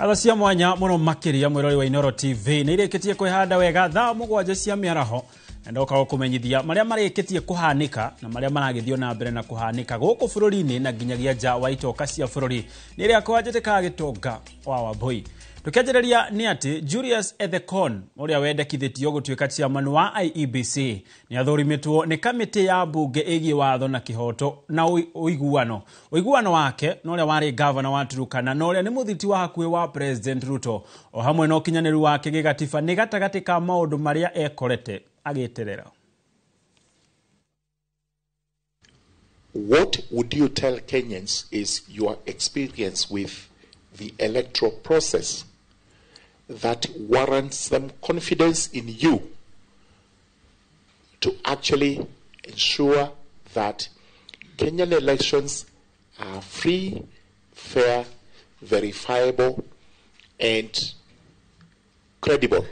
Ngatho cia mwanya muno makiria mwirori wa Inooro TV nĩ irĩkĩtie kwĩhanda wega thaa 7 cia mĩaraho na ndoka gũkũmenyithia marĩa marĩkĩtie kũhanĩka na marĩa maragĩthio na mbere na kũhanĩka gũkũ bũrũri-inĩ na nginyagia nja wa itoka cia bũrũri. Nĩ rĩakwa njĩtĩkaga gĩtonga wa Wambui. Tũkĩanjĩrĩria nĩ atĩ Julius Ethekon ũrĩa wendekithĩtio gũtuĩka chairman wa IEBC nĩ athũrimĩtwo nĩ kamĩtĩ ya mbunge ĩgiĩ watho na kĩhoto na ũiguano. Ũiguano wake na ũrĩa warĩ gavana wa Turkana na ũrĩa nĩ mũthiti wa hakuhĩ wa President Ruto o hamwe na ũkinyanĩru wake gĩgatiba nĩ gatagatĩ ka maũndũ marĩa ekorete agĩterera. What would you tell Kenyans is your experience with the electoral process that warrants them confidence in you to actually ensure that Kenyan elections are free, fair, verifiable, and credible,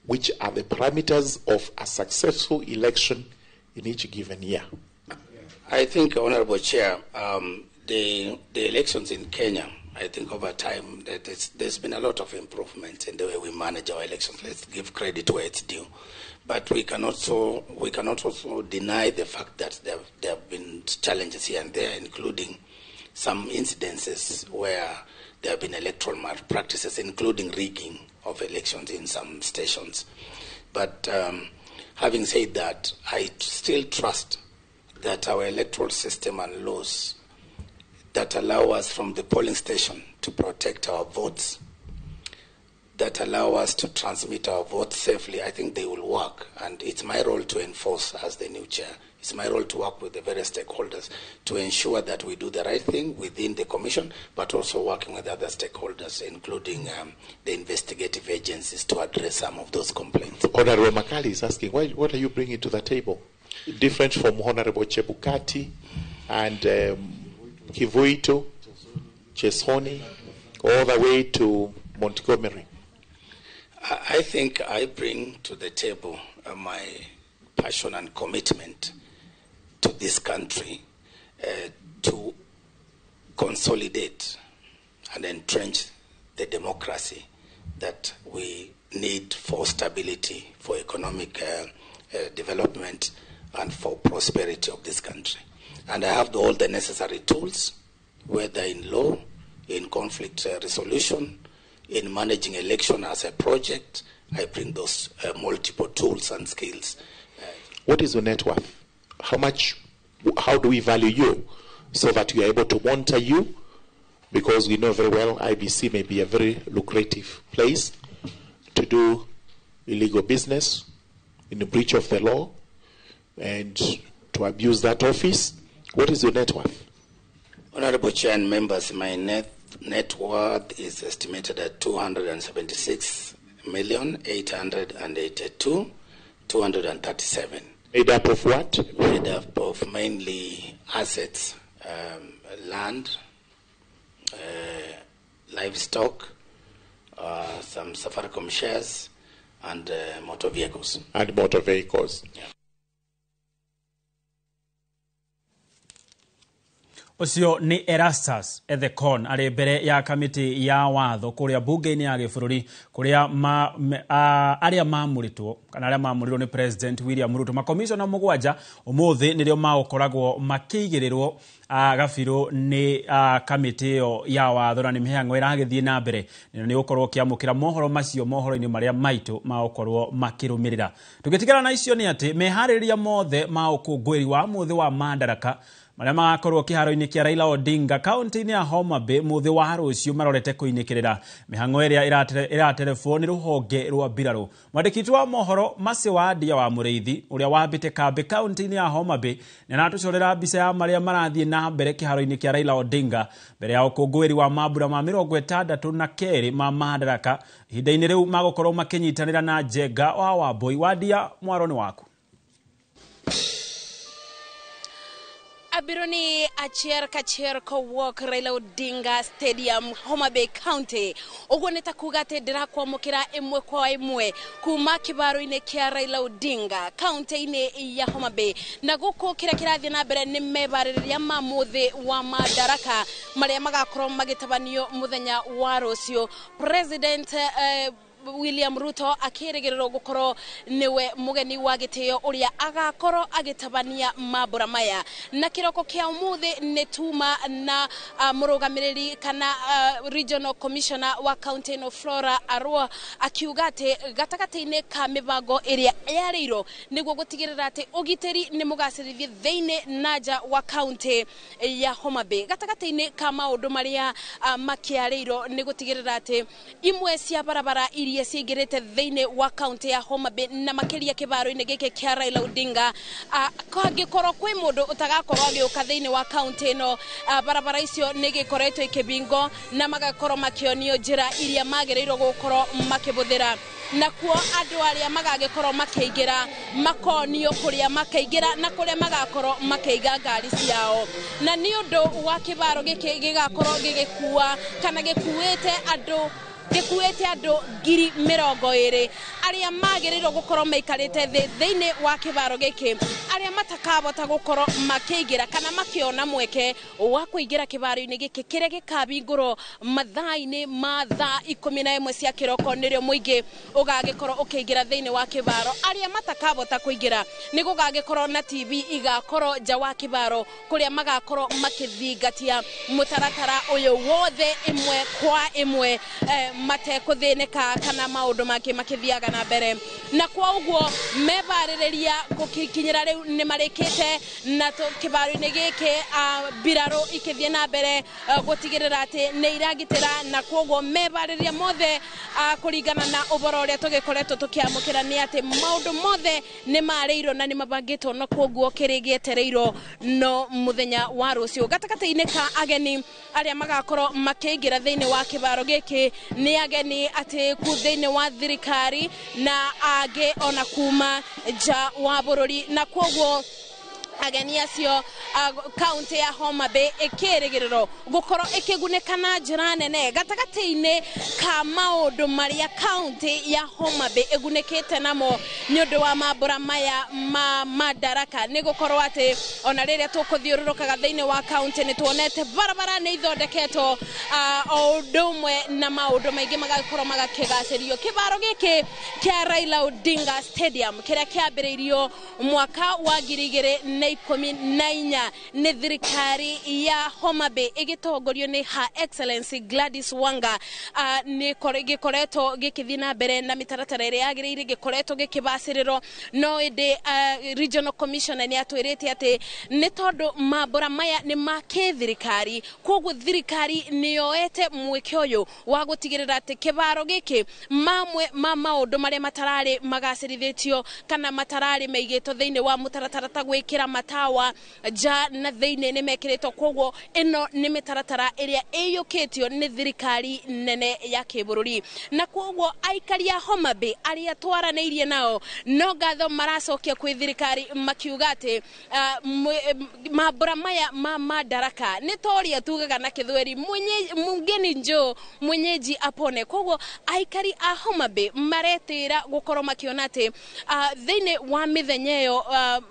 which are the parameters of a successful election in each given year? I think, Honorable Chair, the elections in Kenya, I think over time that there's been a lot of improvement in the way we manage our elections. Let's give credit where it's due. But we cannot also deny the fact that there have been challenges here and there, including some incidences where there have been electoral malpractices, including rigging of elections in some stations. But having said that, I still trust that our electoral system and laws that allow us from the polling station to protect our votes, that allow us to transmit our votes safely, I think they will work. And it's my role to enforce as the new chair. It's my role to work with the various stakeholders to ensure that we do the right thing within the commission, but also working with other stakeholders, including the investigative agencies, to address some of those complaints. Honorable Makali is asking, what are you bringing to the table? Different from Honorable Chebukati and Kivuito, Chesoni, all the way to Montgomery. I think I bring to the table my passion and commitment to this country to consolidate and entrench the democracy that we need for stability, for economic development, and for prosperity of this country. And I have all the necessary tools, whether in law, in conflict resolution, in managing election as a project. I bring those multiple tools and skills. What is your net worth? How much, how do we value you so that we are able to monitor you? Because we know very well IBC may be a very lucrative place to do illegal business in the breach of the law and to abuse that office. What is your net worth? Honorable Chair and members, my net worth is estimated at 276,882,237. Made up of what? Made up of mainly assets, land, livestock, some Safaricom shares, and motor vehicles. And motor vehicles. Yeah. Ũcio nĩ Erastus Ethekon arĩ mbere ya kamĩtĩ ya watho kũrĩa bunge-inĩ ya gĩbũrũri kũrĩa arĩa mamũrĩtwo kana arĩa mamũrirwo nĩ President William Ruto makomishona 7 ũmũthĩ nĩrĩo magũkoragwo makĩigĩrĩrwo gabirũ nĩ kamĩtĩ ĩyo ya watho na nĩ mĩhang'o ĩragĩthiĩ na mbere nĩ gũkorwo ũkĩamũkĩra mohoro macio mohoro-inĩ marĩa maitũ magũkorwo makĩrũmĩrĩra. Tũgĩtigana na icio nĩ atĩ meharĩrĩria mothe ma ũkũngũĩri wa mũthĩ wa Madaraka marĩa magakorwo kĩharo-inĩ kĩa Raila Odinga kaunti-inĩ ya Homa Bay mũthĩ wa rũciũ marorete kũinĩkĩrĩra mĩhang'o ĩrĩa ĩraterebwo nĩ rũhonge rwa mbirarũ. Mwandĩki witũ wa mohoro Mercy Wandia wa Mũrĩithi ũrĩa wambĩte kambĩ kaunti-inĩ ya Homa Bay nĩ aratũcorera mbica ya marĩa marathiĩ na mbere kĩharo-inĩ kĩa Raila Odinga mbere ya ũkũngũĩri wa mambura ma 62 ma Madaraka ihinda-inĩ rĩu magũkorwo makĩnyitanĩra na Njenga wa Wambui. Wandia, mwaro nĩ waku. Abiro ni achiel kachiel kowuok Raila Odinga Stadium, Homa Bay County. Ũguo nĩ ta kuga atĩ ndĩrakwamũkĩra ĩmwe kwa ĩmwe kuma kĩbaro-inĩ kĩa Raila Odinga kaunti-inĩ ya Homa Bay. Na gũkũ kĩrĩa kĩrathiĩ na mbere nĩ mebarĩrĩria ma mũthĩ wa Madaraka marĩa magakorwo magĩtabanio mũthenya wa rũciũ. President William Ruto akĩrĩgĩrĩrwo gũkorwo nĩwe mũgeni wa gĩtĩo ũrĩa agakorwo agĩtabania mambũra maya. Na kĩroko kĩa ũmũthĩ nĩ tuma na mũrũgamĩrĩri kana regional commissioner wa county ĩno Flora Arua akiuga atĩ gatagatĩ-inĩ ka mĩbango ĩrĩa yarĩirwo nĩguo gũtigĩrĩra atĩ ũgitĩri nĩ mũgacĩrithie thĩinĩ na nja wa county ya Homa Bay. Gatagatĩ-inĩ ka maũndũ marĩa makĩarĩirwo nĩ gũtigĩrĩra atĩ imwe cia barabara iria ciingĩrĩte thĩinĩ wa kaunti ya Homa Bay na makĩria kĩbaro-inĩ gĩkĩ kĩa Raila Odinga, kangĩkorwo kwĩ mũndũ ũtagakorwo agĩũka thĩinĩ wa kaunti ĩno, barabara icio nĩ gĩkoretwo ikĩbingwo na magakorwo makĩonio njĩra iria magĩrĩirwo gũkorwo makĩbũthĩra. Nakuo andũ arĩa magagĩkorwo makĩingĩra makonio kũrĩa makaingĩra na kũrĩa magakorwo makĩiga ngari ciao. Na nĩ ũndũ wa kĩbaro gĩkĩ gĩgakorwo gĩgĩkua kana gĩkuĩte andũ 20,000 arĩa magĩrĩirwo gũkorwo maikarĩte thĩ thĩinĩ wa kĩbaro gĩkĩ, arĩa matakabota gũkorwo makĩingĩra kana makĩona mweke wa kũingĩra kĩbaro-inĩ gĩkĩ kĩrĩa gĩkabingũrwo mathaa-inĩ ma thaa 11 cia kĩroko nĩrĩo mũingĩ ũgagĩkorwo ũkĩingĩra thĩinĩ wa kĩbaro. Arĩa matakabota kũingĩra nĩ gũgagĩkorwo na TV igakorwo nja wa kĩbaro kũrĩa magakorwo makĩthingatia mũtaratara ũyũ wothe ĩmwe kwa ĩmwe, matekũthĩnĩka kana maũndũ mangĩ makĩthiaga na mbere. Na kwa ũguo mebarĩrĩria gũkinyĩra rĩu nĩ marĩkĩte na kĩbaro-inĩ gĩkĩ mbirarũ ikĩthiĩ na mbere gũtigĩrĩra atĩ nĩ iragitĩra, na kwoguo mebarĩrĩria mothe kũringana na ũhoro ũrĩa tũgĩkoretwo tũkĩamũkĩra nĩ atĩ maũndũ mothe nĩ marĩirwo na nĩ mabangĩtwo, na kwoguo kĩrĩ gĩetereirwo no mũthenya wa rũciũ. Gatagatĩ-inĩ ka ageni arĩa magakorwo makĩingĩra thĩinĩ wa kĩbaro gĩkĩ nĩ ageni atĩ ku thĩinĩ wa thirikari na angĩ ona kuma nja wa bũrũri, na kwoguo ageni acio kaunti ya Homa Bay ĩkĩrĩgĩrĩrwo gũkorwo ĩkĩgunĩka na njĩra nene gatagatĩ-inĩ ka maũndũ marĩa kaunti ya Homa Bay ĩgunĩkĩte namo nĩ ũndũ wa mambũra maya ma Madaraka. Nĩ gũkorwo atĩ ona rĩrĩa tũkũthiũrũrũkaga thĩinĩ wa kaunti nĩ tuonete barabara nĩ ithondeketwo o ũndũ ũmwe na maũndũ maingĩ magakorwo magakĩgacĩrio. Kĩbaro gĩkĩ kĩa Raila Odinga Stadium kĩrĩa kĩambĩrĩirio mwaka wa 2014 nĩ thirikari ya Homa Bay ĩgĩtongorio nĩ Her Excellency Gladys Wanga, nĩ gĩkoretwo gĩkĩthiĩ na mbere na mĩtaratara ĩrĩa yagĩrĩire, gĩkoretwo gĩkĩbacĩrĩrwo. No ĩndĩ regional commissioner nĩ atwĩrĩte atĩ nĩ tondũ mambũra maya nĩ ma kĩthirikari, kwoguo thirikari nĩ yoete mweke ũyũ wa gũtigĩrĩra atĩ kĩbaro gĩkĩ mamwe ma maũndũ marĩa matararĩ magacĩrithĩtio kana matararĩ maigĩtwo thĩinĩ wa mũtaratara ta gwĩkĩra matawa nja na thĩinĩ nĩ mekĩrĩtwo. Kwoguo ĩno nĩ mĩtaratara ĩrĩa ĩiyũkĩtio nĩ thirikari nene ya kĩbũrũri, na kwoguo aikari a Homa Bay arĩa twaranĩirie nao no ngatho maracokia kwĩ thirikari makiuga atĩ mambũra maya ma Madaraka nĩ ta ũrĩa tugaga na Kĩthweri, mgeni njoo mwenyeji apone. Kwoguo aikari a Homa Bay maretĩra gũkorwo makĩona atĩ thĩinĩ wa mĩthenya ĩyo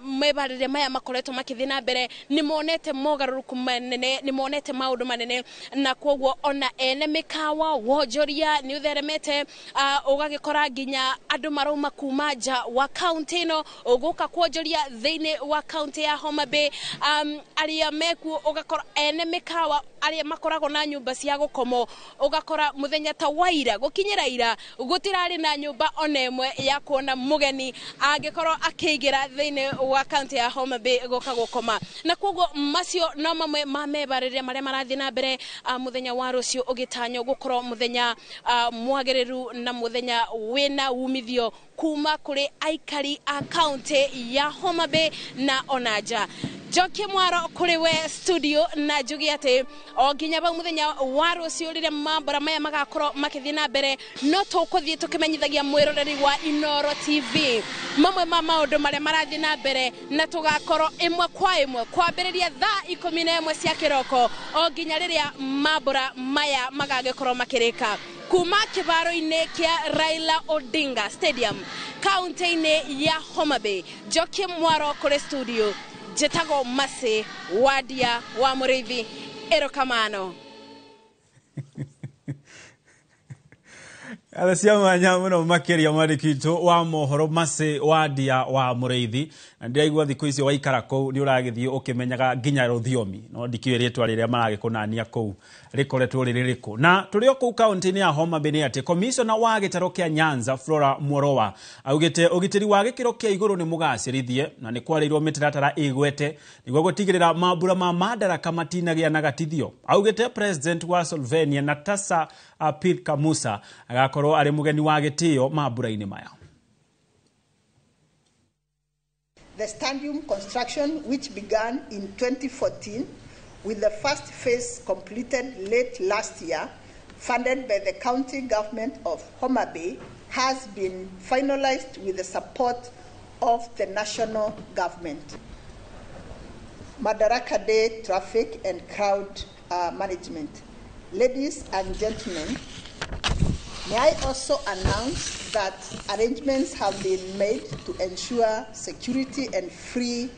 mebarĩria maya makoretwo makĩthiĩ na mbere nĩ monete mogarũrũku manene, nĩ monete maũndũ manene, na kwoguo ona ene mĩkawa wonjoria nĩ ũtheremete, ũgagĩkora nginya andũ marauma kuma nja wa kaunti ĩno ũgũka kwonjoria thĩinĩ wa kaunti ya Homa Bay. Arĩa mekuo ũgakora ene mĩkawa arĩa makoragwo na nyũmba cia gũkomwo, ũgakora mũthenya ta wa ira gũkinyĩra ira gũtirarĩ na nyũmba ona ĩmwe ya kuona mũgeni angĩkorwo akĩingĩra thĩinĩ wa kaunti ya Homa Bay gũka gũkoma. Na kwoguo macio no mamwe ma mebarĩrĩria marĩa marathiĩ na mbere mũthenya wa rũciũ ũgĩtanywo gũkorwo mũthenya mwagĩrĩru na mũthenya wĩna umithio kuma kũrĩ aikari a kaunti ya Homa Bay na ona nja. Njokie mwaro kũrĩ we studio na njuge atĩ o nginya bau mũthenya wa rũciũ rĩrĩa mambura maya magakorwo makĩthiĩ na mbere, no tũkũthiĩ tũkĩmenyithagia mwĩroreri wa Inooro TV mamwe ma maũndũ marĩa marathiĩ na mbere, na tũgakorwo ĩmwe kwa ĩmwe kwambĩrĩria thaa 11 cia kĩroko o nginya rĩrĩa mambura maya magagĩkorwo makĩrĩka. Kuma kĩbaro-inĩ kĩa Raila Odinga Stadium kaunti-inĩ ya Homa Bay, njokie mwaro kũrĩ studio, njĩtagwo Mercy Wadia wa Mũrĩithi. Erokamano. Ala cia mwanya mũno makĩria mwandĩki witũ wa mohoro Mercy Wadia wa Mũrĩithi, na ndĩraigua thikũ icio waikara kũu nĩ ũragĩthiĩ ũkĩmenyaga nginya rũthiomi, no ndikĩũĩ rĩtwa rĩrĩa maragĩkũnania kũu rĩkoretwo rĩrĩ rĩkũ. Na tũrĩ o kũu kaunti-inĩ ya Homa Bay nĩ atĩ komishona wa gĩtarũ kĩa Nyanza Flora Mworowa augĩte ũgitĩri wa gĩkĩro kĩa igũrũ nĩ mũgacĩrithie na nĩ kwarĩirwo mĩtaratara ĩgwete nĩguo gũtigĩrĩra mambura ma Madaraka matinagĩa na gatithio. Augĩte president wa Slovenia Natasa Pirka Musa agakorwo arĩ mũgeni wa gĩtĩo mambura-inĩ maya. The stadium construction, which began in 2014, with the first phase completed late last year, funded by the county government of Homa Bay, has been finalized with the support of the national government. Madaraka Day traffic and crowd management. Ladies and gentlemen, may I also announce that arrangements have been made to ensure security and free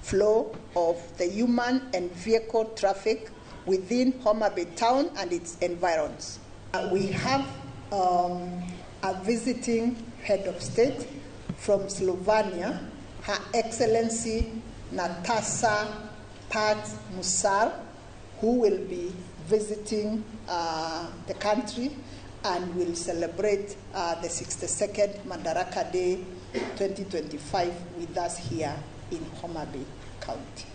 flow of the human and vehicle traffic within Homa Bay town and its environs. We have a visiting head of state from Slovenia, Her Excellency Natasa Pat Musar, who will be visiting the country and will celebrate the 62nd Madaraka Day 2025 with us here in Homa Bay County.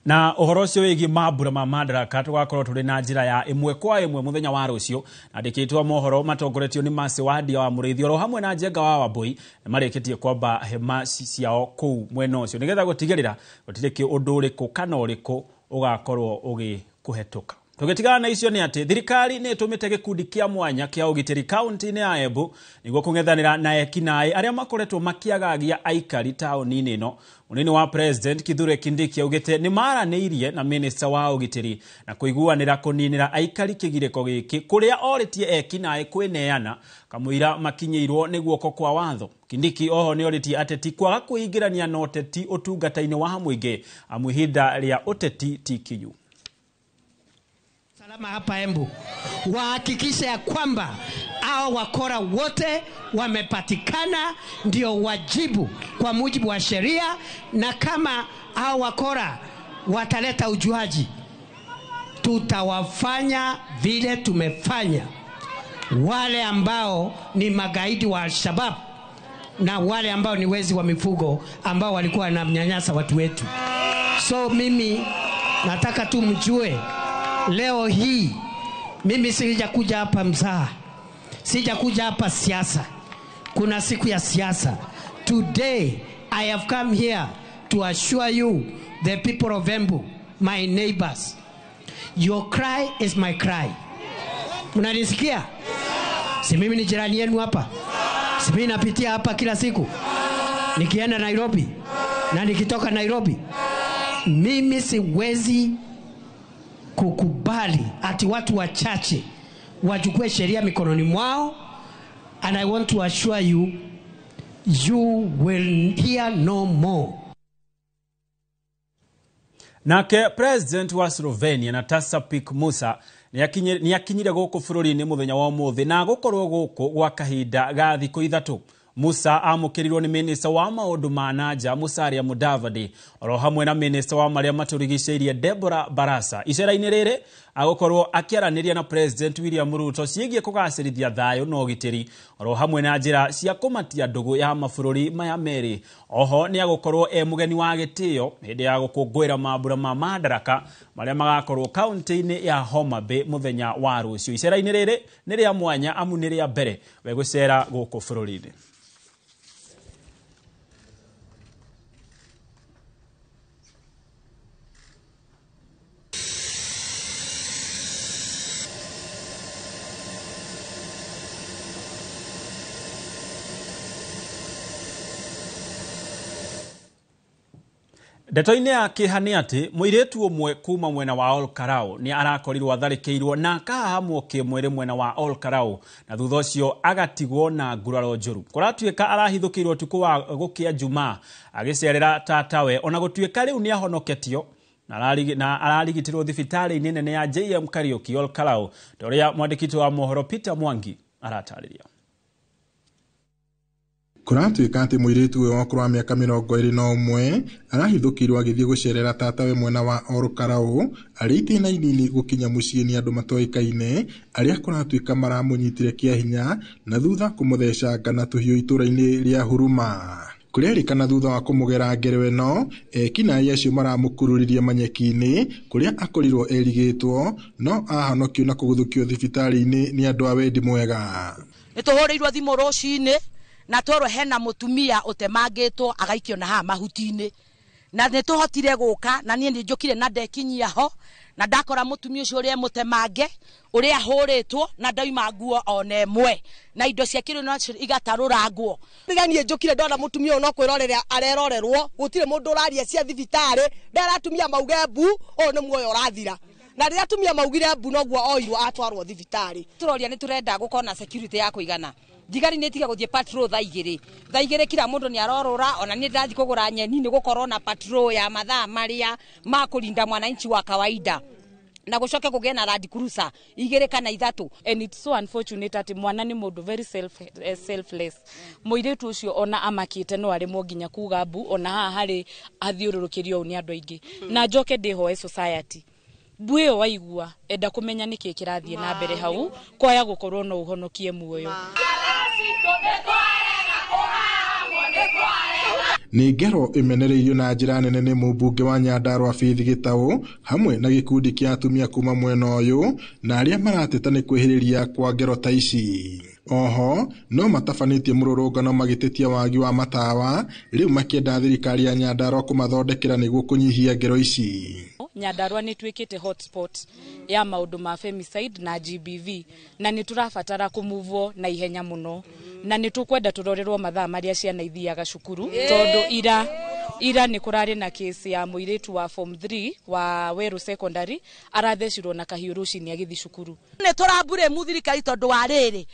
Na ũhoro ũcio wĩgiĩ mambura ma Madaraka tũgakorwo tũrĩ na njĩra ya ĩmwe kwa ĩmwe mũthenya wa rũciũ. Andĩkĩtwo mohoro matongoretio nĩ Mercy Wadia wa Mũrĩithi oro hamwe na Njenga wa Wambui nĩ marĩkĩtie kwamba hema ciao kũu mwena ũcio nĩgetha gũtigĩrĩra gũtirĩ ũndũ ũrĩkũ kana ũrĩkũ ũgakorwo ũgĩkũhetũka. Tũgĩtigana na icio nĩ atĩ thirikari nĩ ĩtũmĩte gĩkundi kĩa mwanya kĩa ũgitĩri kaunti-inĩ ya Embu nĩguo kũng'ethanĩra na ekinaĩ arĩa makoretwo makĩagagia aikari taũni-inĩ ĩno. Mũnini wa President Kithure Kindiki augĩte nĩ maranĩirie na minista wa ũgitĩri na kũiguanĩra kũninĩra aikari kĩgirĩko gĩkĩ kũrĩa orĩtie ekinaĩ kwĩneana kamũira makinyĩirwo nĩ guoko kwa watho. Kindiki oho nĩ orĩtie ateti kwaga kwĩingĩrania na ũteti ũtungata-inĩ wa mũingĩ amu ihinda rĩa ũteti ti kinyu. Salama hapa Embu wahakikishe ya kwamba hao wakora wote wamepatikana, ndio wajibu kwa mujibu wa sheria, na kama hao wakora wataleta ujuaji tutawafanya vile tumefanya wale ambao ni magaidi wa Al-Shabaab na wale ambao ni wezi wa mifugo ambao walikuwa wanamnyanyasa watu wetu. So mimi nataka tu mjue leo hii mimi sijakuja hapa mzaha, sijakuja hapa siasa. Kuna siku ya siasa. Today I have come here to assure you, the people of Embu, my neighbors, your cry is my cry. Mnanisikia? Si mimi ni jirani yenu hapa? Si mimi napitia hapa kila siku nikienda Nairobi na nikitoka Nairobi? Mimi siwezi kukubali ati watu wachache wachukue sheria mikononi mwao, and I want to assure you, you will hear no more. Nake President wa Slovenia Natasa Pik Musa nĩ akinyire gũkũ bũrũri-inĩ mũthenya wa ũmũthĩ na gũkorwo gũkũ gwa kahinda ga thikũ 3. Musa amũkĩrirwo nĩ minista wa maũndũ ma nanja Musalia Mudavadi oro hamwe na minista wa marĩa matũrigicĩirie Deborah Barasa. Icera-inĩ rĩrĩ agũkorwo akĩaranĩria na President William Ruto ciĩgiĩ kũgacĩrithia thayũ na ũgitĩri oro hamwe na njĩra cia kũmatia ndũgũ ya mabũrũri maya merĩ. Oho nĩ agũkorwo e mũgeni wa gĩtĩo hĩndĩ ya gũkũngũĩra mambura ma Madaraka marĩa magakorwo kaunti-inĩ ya Homa Bay mũthenya wa rũciũ. Icera-inĩ rĩrĩ nĩ rĩa mwanya amu nĩ rĩa mbere we gũcera gũkũ bũrũri-inĩ. Ndeto-inĩ ya kĩeha nĩ atĩ mũirĩtu ũmwe kuma mwena wa Ol Kalou nĩ arakorirwo atharĩkĩirwo na akahahamwo kĩmwĩrĩ mwena wa Ol Kalou na thutha ũcio agatigwo na nguraro njũru. Kũratuĩka arahithũkĩirwo ũtukũ wa gũkĩa Jumaa agĩcerera tatawe, ona gũtuĩka rĩu nĩ ahonoketio na ararigitirwo thibitarĩ-inĩ nene ya JM Kariuki Ol Kalou, ta ũrĩa mwandĩki wa mohoro Peter Mwangi aratarĩria. Kũratuĩka atĩ mũirĩtu ũyũ wa ũkũrũ wa mĩaka 21 arahithũkĩirwo agĩthiĩ gũcerera tatawe mwena wa Ol Kalou arĩ itĩna inini gũkinya mũciĩ nĩ andũ matoĩkaine arĩa kũratuĩka maramũnyitire kĩa hinya na thutha kũmũthecanga na tũhiũ itũra-inĩ rĩa Huruma. Kũrerĩkana thutha wa kũmũgera ngero ĩno, ekinaĩ acio maramũkururirie manyeki-inĩ kũrĩa akorirwo erigĩtwo no ahonokio na kũguthũkio thibitarĩ-inĩ nĩ andũ a wendi mwega. Nĩ tũhũrĩirwo thimũ rũcinĩ na twerwo hena mũtumia ũtemangĩtwo agaikio na haha mahuti-inĩ, na nĩ tũhotire gũka na niĩ nĩ njũkire na ndekinyia ho na ndakora mũtumia ũcio ũrĩa mũtemange ũrĩa ahũrĩtwo na ndauma nguo ona ĩmwe na indo cia kĩrĩu nacio igatarũrangwo. Rĩrĩa niĩ njũkire ndona mũtumia ũyũ no kwĩrorera arerorerwo, gũtirĩ mũndũ ũraria cia thibitarĩ, ndera atumia mauge mbu, ũyũ nĩ muoyo ũrathira. Na rĩrĩa atumia maugire mbu noguo oirwo atwarwo thibitarĩ. Tũroria nĩ tũrenda gũkorwo na security ya kũigana. Thigari nĩ itiga gũthiĩ patrol thaa igĩrĩ. Thaa igĩrĩ kila mũndũ nĩ arorũra, ona niĩ ndĩrathiĩ kũgũra nyeni nĩ gũkorwo na patrol ya mathaa marĩa ma kũrinda mwananchi wa kawaida. Na gũcoke kũgĩe na Land Cruiser 2 kana 3. And it's so unfortunate atĩ mwana nĩ mũndũ very selfless. Mũirĩtu ũcio ona amakĩte no aremwo nginya kuga mbu, ona haha harĩ athiũrũrũkĩrio ũũ nĩ andũ aingĩ. Na njoke ndĩhoe society, mbu ĩyo waigua enda kũmenya nĩkĩ kĩrathiĩ na mbere hau, kwaya gũkorwo no ũhonokie muoyo. Nĩ ngero ĩmenereirio na njĩra nene nĩ mũmbunge wa Nyandarua Faith Gĩtaũ hamwe na gĩkundi kĩa atumia kuma mwena ũyũ na arĩa marateta nĩ kwĩhĩrĩria kwa ngero ta ici. Oho no matabanĩtie mũrũrũngano magĩtetia wagi wa matawa rĩu makĩenda thirikari ya Nyandarua kũmathondekera nĩguo kũnyihia ngero ici. Nyandarua nĩ ĩtuĩkĩte hotspot ya maũndũ ma femicide na GBV na nĩ tũrabatara kũmuvwo na ihenya mũno, na nĩ tũkwenda tũrorerwo mathaa marĩa ciana ithiaga cukuru, tondũ ira nĩ kũrarĩ na case ya mũirĩtu wa form 3 wa Weru Secondary arathecirwo na kahiũ rũcinĩ agĩthiĩ cukuru. Nĩ tũramburĩmu thirikari tondũ wa rĩrĩ,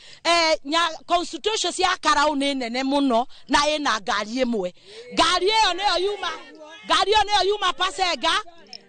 constitution cia Karau nĩ nene mũno na ĩna ngari ĩmwe. Ngari ĩyo nĩyo yuma, ngari ĩyo nĩyo yuma Pasenga,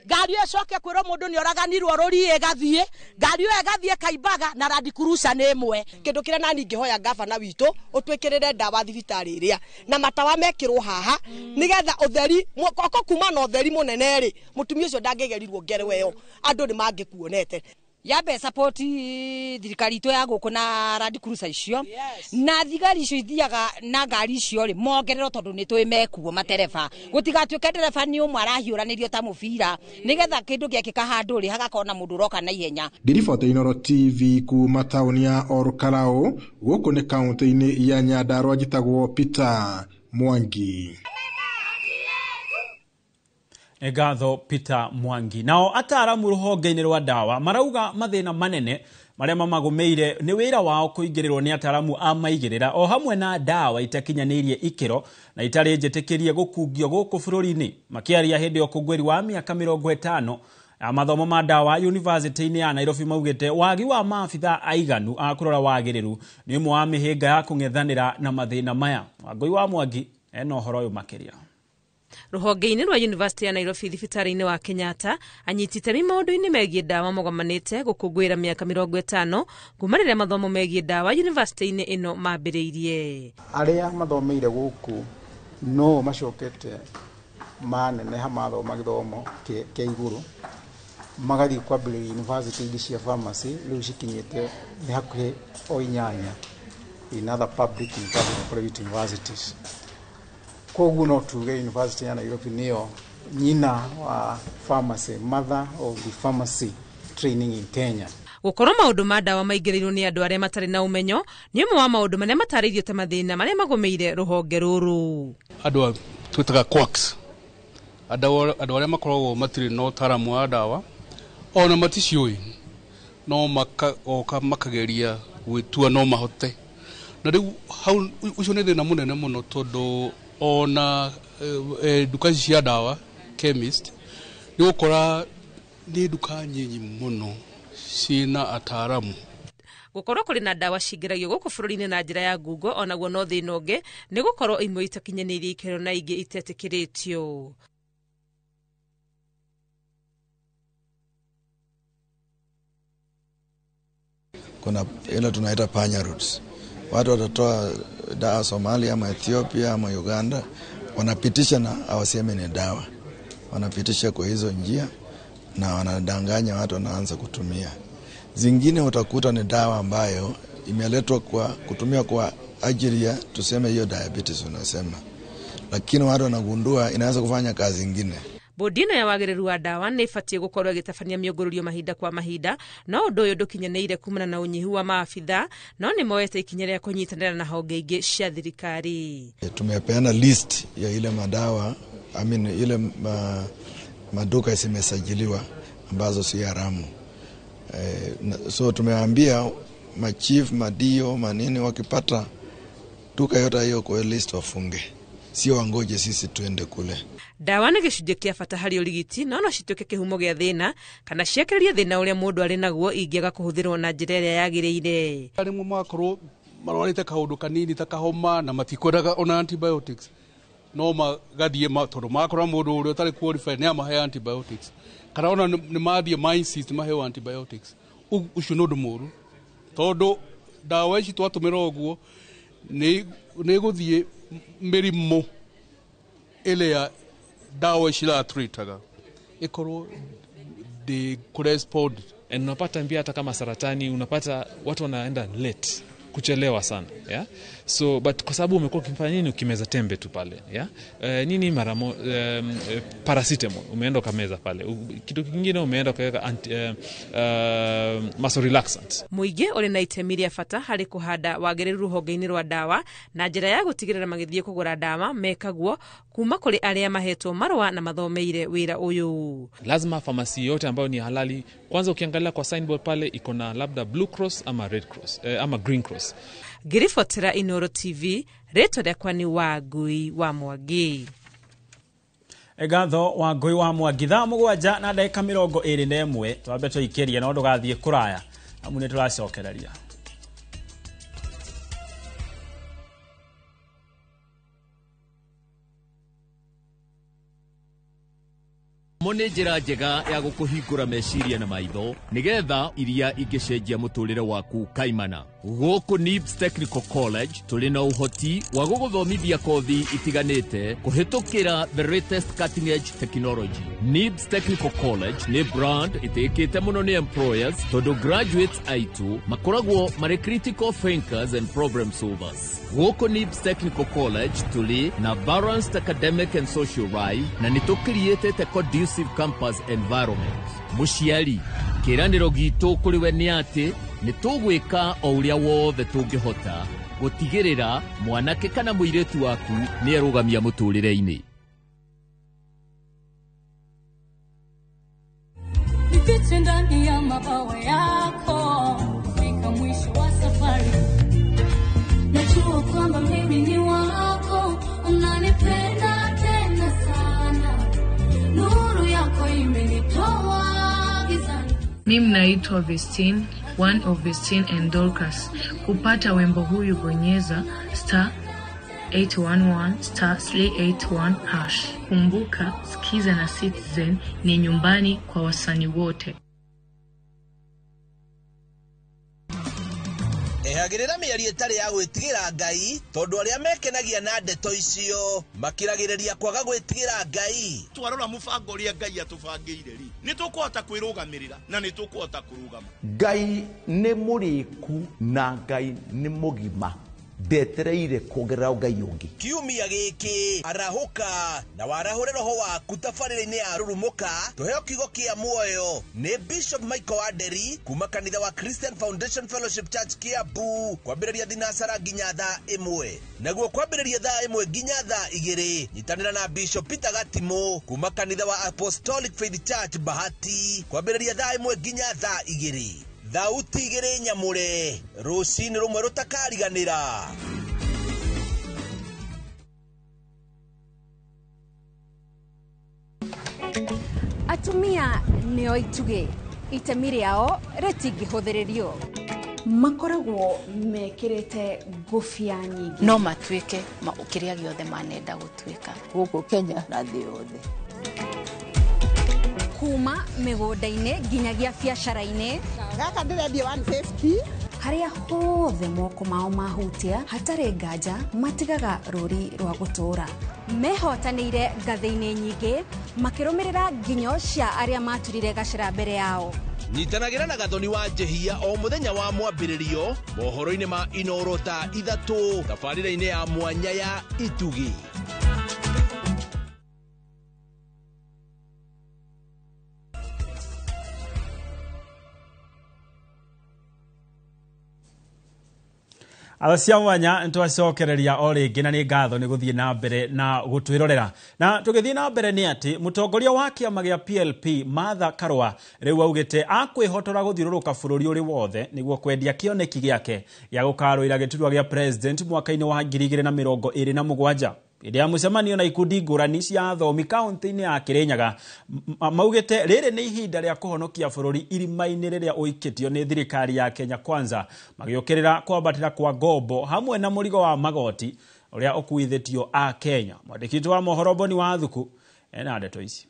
ngari ĩyo ĩcoke kwĩrwo mũndũ nĩ oraganirwo rũriĩ ĩgathiĩ, ngari ĩyo ĩgathiĩ Kaimbaga na Land Cruiser nĩ ĩmwe. Kĩndũ kĩrĩa nani ingĩhoya gavana witũ ũtwĩkĩrĩre ndawa thibitarĩ ĩrĩa na matawa mekĩrwo haha nĩgetha ũtheri oko kuma na ũtheri mũnene rĩ, mũtumia ũcio ndangĩgerirwo ngero ĩyo, andũ nĩ mangĩkuonete. Yambe support thirikari itũ ya gũkũ na Land Cruiser icio na thigari icio ithiaga na ngari icio rĩ mongererwo tondũ nĩ tũĩ mekuo matereba, gũtigatuĩke ndereba nĩ ũmwe arahiũranĩrio ta mũbira nĩgetha kĩndũ gĩekĩka handũ rĩ hagakorwo na mũndũ ũroka na ihenya. Ngĩribota Inooro TV kuma taũni ya Ol Kalou gũkũ nĩ kaũntĩ-inĩ ya Nyandarua, njĩtagwo Peter Mwangi. Ngatho Peter Mwangi. Nao ataaramu rũhonge-inĩ rwa ndawa marauga mathĩna manene marĩa mamagũmĩire nĩ wĩra wao kũingĩrĩrwo nĩ ataaramu a maigĩrĩra o hamwe na ndawa itakinyanĩirie ikĩro na itarĩ njĩtĩkĩrie gũkungio gũkũ bũrũri-inĩ. Makĩaria hĩndĩ ya ũkũngũĩri wa mĩaka 50 ya mathomo ma ndawa yunivasĩtĩ-inĩ ya Nairobi maugĩte wagi wa maabitha aiganu a kũrora wagĩrĩru nĩ ũmwe wa mĩhĩnga ya kũng'ethanĩra na mathĩna maya. Wangũi wa Mwangi ena ũhoro ũyũ makĩria. Rũhonge-inĩ rwa University ya Nairobi thibitarĩ-inĩ wa Kenyatta, anyiti itemi maũndũ-inĩ megiĩ ndawa mũgomanĩte gũkũngũĩra mĩaka 50 kuma rĩrĩa mathomo megiĩ ndawa yunivasĩtĩ-inĩ ĩno mambĩrĩirie. Arĩa mathomeire gũkũ no macokete maneneha mathoma gĩthomo kĩa igũrũ magathiĩ kwambĩrĩria university ingĩ cia pharmacy rĩu cikinyĩte nĩ hakuhĩ o 8 in other public and private universities. Koguo no tuge University ya Nairobi nĩyo nyina wa pharmacy, mother of the pharmacy training in Kenya. Gũkorwo maũndũ ma ndawa maingĩrĩirwo nĩ andũ arĩa matarĩ na ũmenyo nĩ ũmwe wa maũndũ marĩa matarĩirio ta mathĩna marĩa magũmĩire rũhonge rũrũ. Andũ twĩtaga quacks, andũ arĩa makoragwo matirĩ na ũtaaramu wa ndawa ona maticiũĩ, no makoka makageria gwĩtua no mahote, na rĩu hau ũcio nĩ thĩna mũnene mũno tondũ ona nduka ici cia ndawa chemist, nĩ ũgũkora nĩ nduka nyinyi mũno ciĩna ataaramu. Gũkorwo kũrĩ na ndawa cingĩragio gũkũ bũrũri-inĩ na njĩra ya ngungo onaguo no thĩna ũngĩ nĩ gũkorwo imwe itakinyanĩirie ikĩro na ingĩ itetĩkĩrĩtio. Kuna ile tunaita panya routes. Watu watatoa dawa Somalia ama Ethiopia ama Uganda, wanapitisha na hawasemi ni dawa. Wanapitisha kwa hizo njia na wanadanganya watu, wanaanza kutumia. Zingine utakuta ni dawa ambayo imeletwa kwa kutumia kwa ajili ya tuseme hiyo diabetes unasema, lakini watu wanagundua inaweza kufanya kazi nyingine. Bodi ĩno ya wagĩrĩru wa ndawa nĩ ĩbatiĩ gũkorwo ĩgĩtabania mĩũngũrũrio mahinda kwa mahinda, no ũndũ ũyũ ndũkinyanĩire kumana na ũnyihu wa maabitha, no nĩ moete ikinya rĩa kũnyitanĩra na honge ingĩ cia thirikari. Tumepeana list ya ile madawa, I mean ile maduka zimesajiliwa ambazo si haramu. So tumeambia machief, madio, manini wakipata duka yote hiyo kwa list wafunge. Sio wangoje sisi tuende kule. Ndawa nĩ gĩcunjĩ kĩa bata harĩ ũrigiti no no cituĩke kĩhumo gĩa thĩna kana ciakĩrĩrie thĩna ũrĩa mũndũ arĩ naguo ingĩaga kũhũthĩrwo na njĩra ĩrĩa yagĩrĩire. Arĩa makorwo marwarĩte kaũndũ kanini ta kahoma na matikwendaga ona antibiotics, no magathiĩ tondũ makora mũndũ ũrĩa ũtarĩ qualified nĩ amahe antibiotics, kana ona nĩ mathiĩ ma insist maheo antibiotics. Ũcio nĩ ũndũ mũũru tondũ ndawa ici twatũmĩra ũguo nĩ ĩgũthiĩ mĩrimũ ĩrĩa dawa ciratreataga ikorwo they correspond. And unapata pia hata kama saratani unapata watu wanaenda late, kuchelewa sana, yeah? So but kwa sababu umekuwa ukifanya nini, ukimeza tembe tu pale, yeah? Nini mara paracetamol umeenda ukameza pale, kitu kingine umeenda ukaweka muscle relaxant. Mũingĩ ũrĩ na itemi rĩa bata harĩ kũhanda wagĩrĩru rũhonge-inĩ rwa ndawa na njĩra ya gũtigĩrĩra magĩthiĩ kũgũra ndawa mekagwo kuma kũrĩ arĩa mahetwo marũa na mathomeire wĩra ũyũ. Lazima famasi yote ambayo ni halali, kwanza ukiangalia kwa signboard pale iko na labda Blue Cross ama Red Cross, ama Green Cross. Ngĩribotera Inooro TV, rĩtwa rĩakwa nĩ Wangui wa Mwangi. Ngatho Wangui wa Mwangi. Thaa 7 na ndagĩka 21 twambe tũikĩrie no ndũgathiĩ kũraya amu nĩ tũracokereria. Mo nĩ njĩra njega ya gũkũhingũra meciria na maitho nĩgetha iria ingĩcenjia mũtũrĩre waku kaimana. Gũkũ NIBS Technical College tũrĩ na ũhoti wa gũgũthomithia kothi itiganĩte kũhĩtũkĩra the latest cutting edge technology. NIBS Technical College nĩ brand ĩtĩkĩte mũno nĩ employers tondũ graduates aitũ makoragwo marĩ critical thinkers and problem solvers. Gũkũ NIBS Technical College tũrĩ na balanced academic and social life na nĩ tũkiriĩtĩte conducive campus environment. Mũciari, kĩĩranĩro gitũ kũrĩ we nĩ atĩ nĩ tũgwĩka o ũrĩa wothe tũngĩhota gũtigĩrĩra mwanake kana mũirĩtu waku nĩ erũgamia mũtũrĩre-inĩ. Nifiche ndani ya mabawa yako fika mwisho wa safari, najua kwamba mimi ni wako, unanipenda tena sana, nuru yako imenitoa gizani. Mimi naitwa Vestine, one of Vestine and Dorcas. Kupata wimbo huyu bonyeza star 811 star 381 hash. Kumbuka, Skiza na Citizen ni nyumbani kwa wasanii wote. Ehagĩrĩra mĩario ĩtarĩ ya gwĩtigĩra Ngai tondũ arĩa mekenagia na ndeto icio makiragĩrĩria kwaga gwĩtigĩra Ngai. Twarora mũbango ũrĩa Ngai atũbangĩire rĩ, nĩ tũkũhota kwĩrũgamĩrĩra na nĩ tũkũhota kũrũgama. Ngai nĩ mũrĩku na Ngai nĩ mũgima, ndetereire kuongerera Ngai ũngĩ. Kiumia gĩkĩ arahũka na warahũre roho waku tabarĩra-inĩ ya Rurumũka, tũheo kiugo kĩa muoyo nĩ Bishop Michael Wanderi kuma kanitha wa Christian Foundation Fellowship Church Kiambu, kwambĩrĩria thinacara nginya thaa 1, naguo kwambĩrĩria thaa 1 nginya thaa 2 nyitanĩra na Bishop Peter Gatimũ kuma kanitha wa Apostolic Faith Church Bahati, kwambĩrĩria thaa 1 nginya thaa 2. Thauti igĩrĩ nyamũre, rũcinĩ rũmwe rũtakariganĩra. Atumia nĩo itugĩ, itemi rĩao rĩtingĩhũthĩrĩrio. Makoragwo mekĩrĩte ngũbia nyingĩ. No matuĩke kĩrĩa gĩothe manenda gũtuĩka gũkũ Kenya na thĩ yothe. Kuma mĩgũnda-inĩ nginyagia biacara-inĩ. Gaka ndĩrendia 150. Harĩa hothe moko mao mahutia hatarĩ nganja matigaga rũri rwa gũtũũra. Mehotanĩire ngathĩ-inĩ nyingĩ makĩrũmĩrĩra nginyo cia arĩa maturire gacĩra mbere yao. Nyitanagĩra na Gathoni wa Njehia o mũthenya wa mwambĩrĩrio mohoro-inĩ ma Inoro thaa 3 tabarĩra-inĩ ya mwanya ya Itugi. Atha mwanya nĩtwacokereria o rĩngĩ na nĩ ngatho nĩ gũthiĩ na mbere na gũtwĩrorera. Na tũgĩthiĩ na mbere nĩ atĩ mũtongoria wa kĩama gĩa PLP Martha Karua rĩu augĩte akwĩhotora gũthiũrũrũka bũrũri ũrĩ wothe nĩguo kwendia kĩoneki gĩake gĩa gũkarũĩra gĩturwa gĩa president mwaka-inĩ wa 2027. Hĩndĩ ya mũcemanio na ikundi ngũrani cia athomi kaunti-inĩ ya Kirinyaga maugĩte rĩrĩ nĩ ihinda rĩa kũhonokia bũrũri irima-inĩ rĩrĩa ũikĩtio nĩ thirikari ya Kenya Kwanza, magĩũkĩrĩra kwambatĩra kwa ngombo hamwe na mũrigo wa magoti ũrĩa ũkuithĩtio a Kenya. Mwandĩki witũ wa mohoro Boni wa Thuku ena ndeto ici.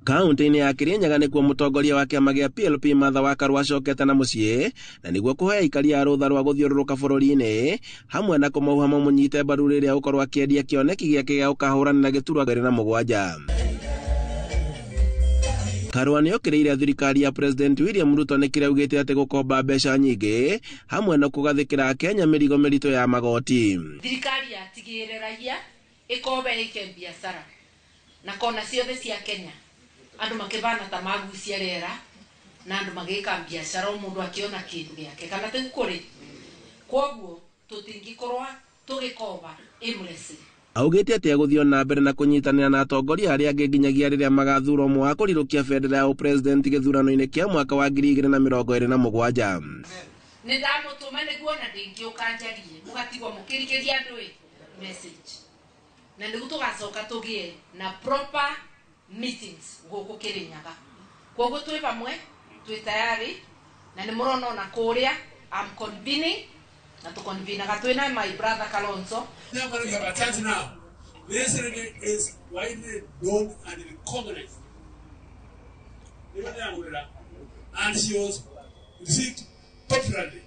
Kaunti-inĩ ya Kirinyaga nĩkuo mũtongoria wa kĩama gĩa PLP Martha wa Karua acokete na mũciĩ na nĩguo kũhe aikari a rũtha rwa gũthiũrũrũka bũrũri-inĩ hamwe na kũmauha mamũnyite mbaru rĩrĩa ũkorwo akĩendia kĩoneki gĩake gĩa gũkahũrana na gĩturwa 27. Karua nĩokĩrĩire thirikari ya President William Ruto nĩ kĩrĩa augĩte atĩ gũkomba mbeca nyingĩ hamwe na kũgathĩkĩra Kenya mĩrigo mĩritũ ya magoti. Thirikari yatigĩrĩre raia ĩkombe ĩke biacara na kona ciothe cia Kenya andu makibana ta magucia rera na andu magika biacara o mundu akiona kindu giake kana ti kuri koguo tutingikorwa tugikoba aimlessly. Augĩte atĩ egũthiĩ na mbere na kũnyitanĩra na atongoria arĩa angĩ nginyagia rĩrĩa magathurwo ũmwe wa kũrirũkia bendera ya ũpresident gĩthurano-inĩ kĩa mwaka wa 2027. Nĩ ndamũtũma nĩguo na ndingĩũka njarie mũgatigwo mũkĩrigĩria andũ message na nĩguo tũgacoka tũgĩe na proper meetings gũkũ Kirinyaga. Koguo twĩ vamwe twĩ tayari na nĩ mũrona ona kũrĩa I'm convening na tũconvenaga twĩ na my brother Kalonzo. You have a chance now. This is widely known and recognized. And she was received popularly.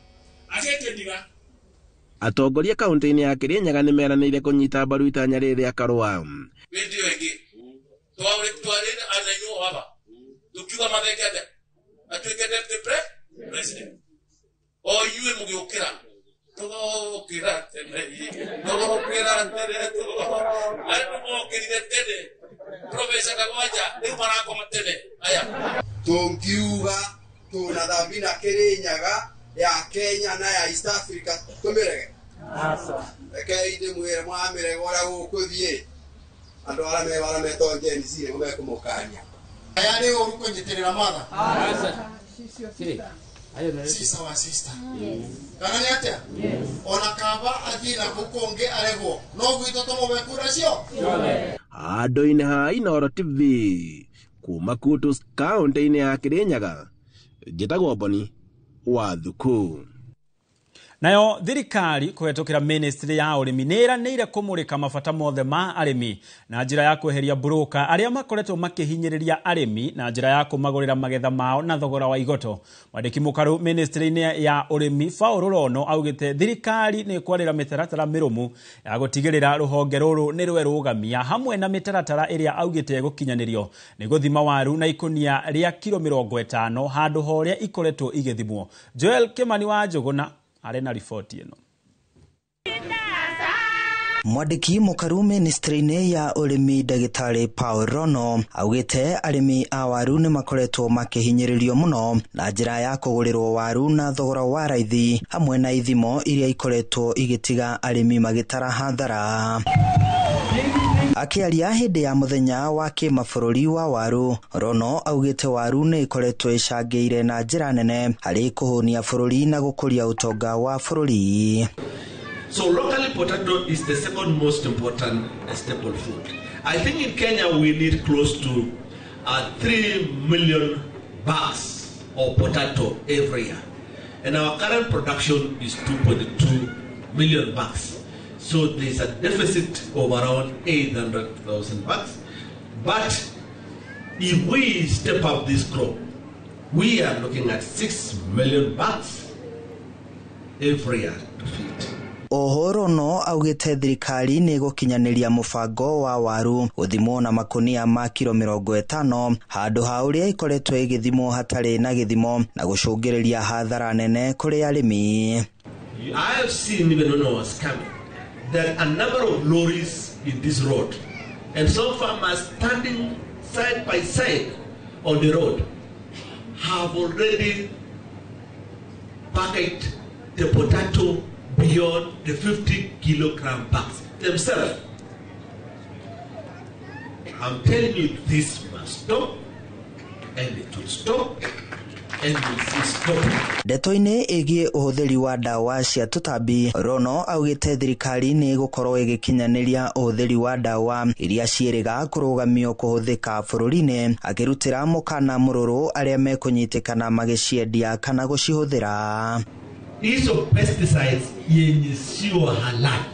Atongoria kaunti-inĩ ya Kirinyaga nĩ meranĩire kũnyita mbaru itanya rĩrĩ rĩa Karua. Hĩndĩ ĩyo ĩngĩ twarĩ na inyuĩ baba tũkiuga mathekete atuĩke deputy president o inyuĩ mũgĩũkĩra tũgokĩra tene tũgokĩra tene andũ mokĩrire tene Profesa Kagwanja rĩu marakoma tene aya tũngiuga tuna dhambi na Kirinyaga ya Kenya na ya East Africa tũmĩrege rekei ndĩmwĩre mwamĩrega ũrĩa gũkũthiĩ andũ arĩa me bara metwo Gen Z nĩmo mekũmũkania. Aya nĩ ũru kũnyitĩrĩra Martha. Sister wa sister. Kana nĩ atĩa? Ona kaba athiĩ na kũu kũngĩ aregwo no gwitũ tũmũhe kura cio. Handũ-inĩ ha Inooro TV kuma Kutus kaunti-inĩ ya Kirinyaga njĩtagwo Boni wa Thuku. Nayo thirikari kũhetũkĩra ministry ya ũrĩmi nĩ ĩranĩire kũmũrĩka mabata mothe ma arĩmi na njĩra ya kweheria broker arĩa makoretwo makĩhinyĩrĩria arĩmi na njĩra ya kũmagũrĩra magetha mao na thogora wa igoto. Mwandĩki mũkaru ministry-inĩ ya ũrĩmi Paul Rono augĩte thirikari nĩ ĩkwarĩra mĩtaratara mĩrũmu ya gũtigĩrĩra rũhonge rũrũ nĩ rwerũgamia hamwe na mĩtaratara ĩrĩa augĩte ĩgũkinyanĩrio nĩ gũthima waru na ikũnia rĩa kiro 50 handũ ha ũrĩa ikoretwo igĩthimwo. Joel Kimani wa Njũgũna arĩ na riboti ĩno. Mwandĩki mũkaru ministry-inĩ ya ũrĩmi ndagĩtarĩ Paul Rono augĩte arĩmi a waru nĩ makoretwo makĩhinyĩrĩrio mũno na njĩra ya kũgũrĩrwo waru na thogora wa raithi hamwe na ithimo iria ikoretwo igĩtiga arĩmi magĩtara hathara. Akĩaria hĩndĩ ya mũthenya wa kĩmabũrũri wa waru, Rono augĩte waru nĩ ĩkoretwo ĩcangĩire na njĩra nene harĩ kũhũnia bũrũri na gũkũria ũtonga wa bũrũri. So locally, potato is the second most important staple food. I think in Kenya we need close to 3 million bags of potato every year. And our current production is 2.2 million bags. So there's a deficit of around 800,000 bags. But if we step up this crop, we are looking at 6 million bags every year to feed. Oho Rono augite thirikari nĩ ĩgũkinyanĩria mũbango wa waru gũthimwo na makonia ma kiro 50 handũ ha ũrĩa ikoretwo ĩgĩthimwo hatarĩ na gĩthimo na gũcũngĩrĩria hathara nene kũrĩ arĩmi. I have seen, even when I was coming, that a number of lorries in this road and some farmers standing side by side on the road have already packaged the potato beyond the 50 kilogram bags themselves. I'm telling you, this must stop, and it will stop, and we'll see stop. Ndeto-inĩ ĩgiĩ ũhũthĩri wa ndawa cia tũtambi, Rono augĩte thirikari nĩ ĩgũkorwo ĩgĩkinyanĩria ũhũthĩri wa ndawa iria ciĩrĩga kũrũgamio kũhũthĩka bũrũri-inĩ, akĩrutĩra mũkana mũrũrũ arĩa mekũnyitĩkana magĩciendia kana gũcihũthĩra. Hizo pesticides yenye sio halali,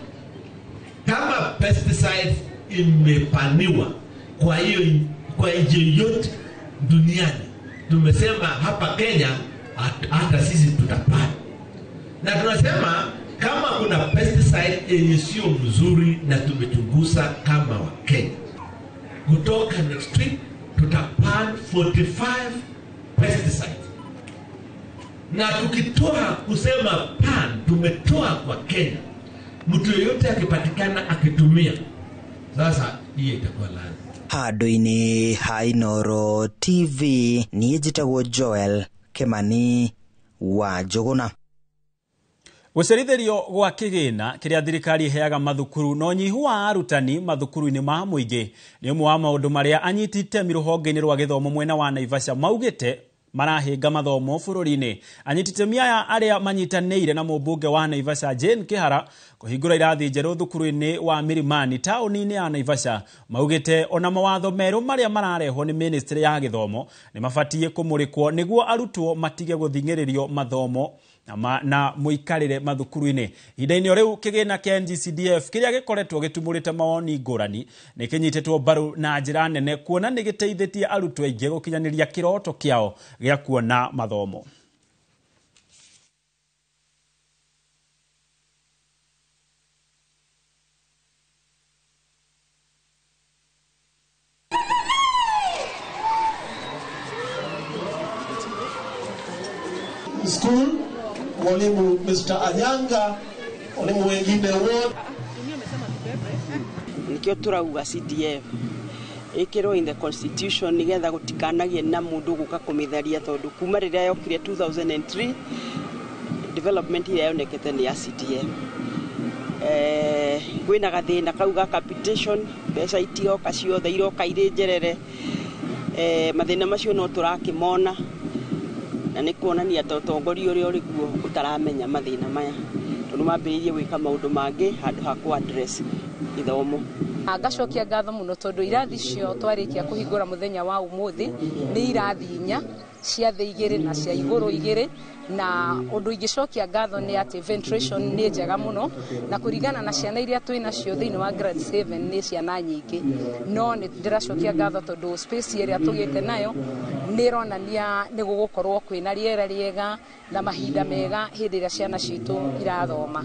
kama pesticides imepaniwa kwa hiyo kwa nchi yote duniani, tumesema hapa Kenya hata sisi tutapata. Na tunasema kama kuna pesticide yenye sio mzuri na tumechunguza kama wa Kenya, kutoka next week tutapan 45 pesticides. Na tukitoa kusema pan, tumetoa kwa Kenya, mtu yeyote akipatikana akitumia, sasa hiyo itakuwa laana. Handũ-inĩ ha Inooro TV niĩ njĩtagwo Joel Kimani wa Njũgũna. Gũcerithĩrio gwa kĩgĩna kĩrĩa thirikari ĩheaga mathukuru na ũnyihu wa arutani mathukuru-inĩ ma mũingĩ nĩ ũmwe wa maũndũ marĩa anyiti itemi rũhonge-inĩ rwa gĩthomo mwena wa Naivasha maugĩte marahinga mathomo bũrũri-inĩ. Anyiti itemi aya arĩa manyitanĩire na mũmbunge wa Naivasha Jane Kihara kũhingũra irathi njerũ thukuru-inĩ wa Milimani taũni-inĩ ya Naivasha maugĩte ona mawatho merũ marĩa mararehwo nĩ ministry ya gĩthomo nĩ mabatiĩ kũmũrĩkwo nĩguo arutwo matige gũthing'ĩrĩrio mathomo na mũikarĩre mathukuru-inĩ. Ihinda-inĩ o rĩu kĩgĩna kĩa NGCDF kĩrĩa gĩkoretwo gĩtumũrĩte mawoni ngũrani nĩ kĩnyitĩtwo mbaru na njĩra nene kuona nĩ gĩteithĩtie arutwo aingĩ gũkinyanĩria kĩroto kĩao gĩa kuona mathomo. School, mwalimu Mr. Anyanga, walimu wengine wote. Nikio turauga CDF ikirwo in the constitution nigetha gutikanagie na mundu guka kumitharia tondu kuma riria yokire 2003 development iria yonekete ni ya CDF. Kwina gathina kau ga capitation, mbeca itiroka ciothe iroka iri njerere. Mathina macio no turakimona na nĩ kuonania ta ũtongoria ũrĩa ũrĩ kuo ũtaramenya mathĩna maya tondũ mambĩrĩirie gwĩka maũndũ mangĩ handũ ha kũ address gĩthomo. Ngacokia ngatho mũno tondũ irathi icio twarĩkia kũhingũra mũthenya wa ũmũthĩ nĩ irathi inya cia thĩ igĩrĩ na cia igũrũ igĩrĩ, na ũndũ ingĩcokia ngatho nĩ atĩ ventilation nĩ njega mũno na kũringana na ciana iria twĩ nacio thĩinĩ wa grade 7 nĩ ciana nyingĩ, no nĩ ndĩracokia ngatho tondũ space ĩrĩa tũgĩte nayo nĩ ĩronania nĩ gũgũkorwo kwĩna rĩera rĩega na mahinda mega hĩndĩ ĩrĩa ciana citũ irathoma.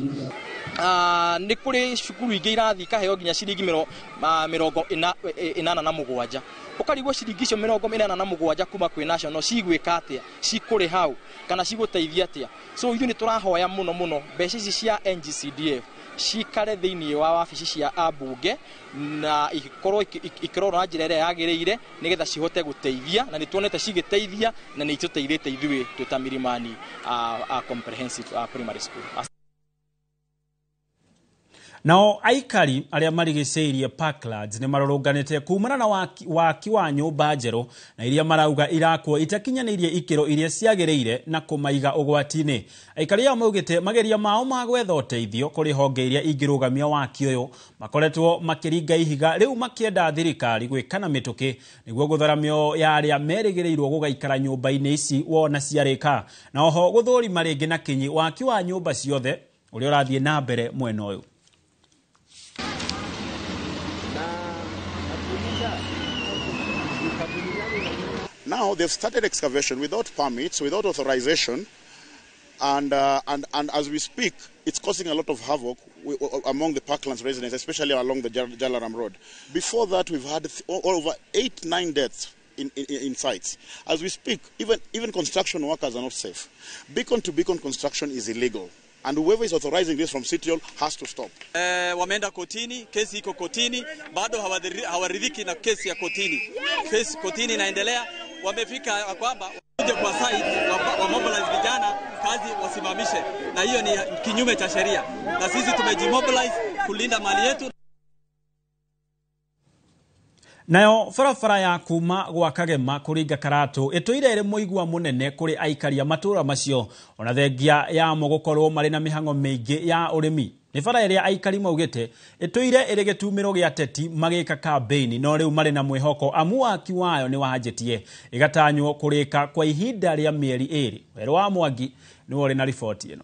Nĩ kũrĩ cukuru ingĩ irathiĩ ikaheo nginya ciringi 87 ũkarigwo ciringi icio 87 kuma kwĩ national cigwĩka atĩa, cikũrĩ hau kana cigũteithia atĩa. So ithuĩ nĩ tũrahoya mũno mũno mbeca ici cia NGCDF cikare thĩinĩ wa wabici cia ambunge na ikorwo ikĩrorwo na njĩra ĩrĩa yagĩrĩire nĩgetha cihote gũteithia, na nĩ tuonete cigĩteithia na nĩ itũteithĩtie ithuĩ twĩ ta Milimani Comprehensive Primary School. Nao aikari arĩa marigicĩirie Parklands nĩ marũrũnganĩte kumana na waki wa nyũmba njerũ na iria marauga irakwo itakinyanĩirie ikĩro iria ciagĩrĩire na kũmaiga ũgwati-inĩ. Aikari ao maugĩte mageria mao ma gwetha ũteithio kũrĩ honge iria ingĩrũgamia waki ũyũ makoretwo makĩringa ihiga rĩu makĩenda thirikari gwĩka na mĩtũkĩ nĩguo gũthara mĩoyo ya arĩa merĩgĩrĩirwo gũgaikara nyũmba-inĩ ici wona ciarĩka, na oho gũthũrima rĩngĩ na kinyi waki wa nyũmba ciothe ũrĩa ũrathiĩ na mbere mwena ũyũ. Now they've started excavation without permits, without authorization, and as we speak, it's causing a lot of havoc among the Parklands residents, especially along the Jalaram Road. Before that, we've had over 8, 9 deaths in sites. As we speak, even construction workers are not safe. Beacon to beacon construction is illegal, and whoever is authorizing this from City Hall has to stop. Wameenda kotini, kesi iko kotini, bado hawaridhiki na kesi ya kotini. Kesi kotini inaendelea, wamefika kwamba kuja kwa site wa mobilize vijana kazi wasimamishe, na hiyo ni kinyume cha sheria, na sisi tumejimobilize kulinda mali yetu. Nayo barabara ya kuma gwa Kagema kũringa Karatũ ĩtũire ĩrĩ mũigua mũnene kũrĩ aikari a matũũra macio ona thengia yamo gũkorwo marĩ na mĩhang'o mĩingĩ ya ũrĩmi. Nĩ bara ĩrĩa aikari maugĩte ĩtũire ĩrĩ gĩtumĩro gĩa ateti magĩka kambĩini, no rĩu marĩ na mwĩhoko amu waki wayo nĩ wanjĩtie ĩgatanywo kũrĩka kwa ihinda rĩa mĩeri 2. Werũ wa Mwangi nĩwe ũrĩ na riboti ĩno.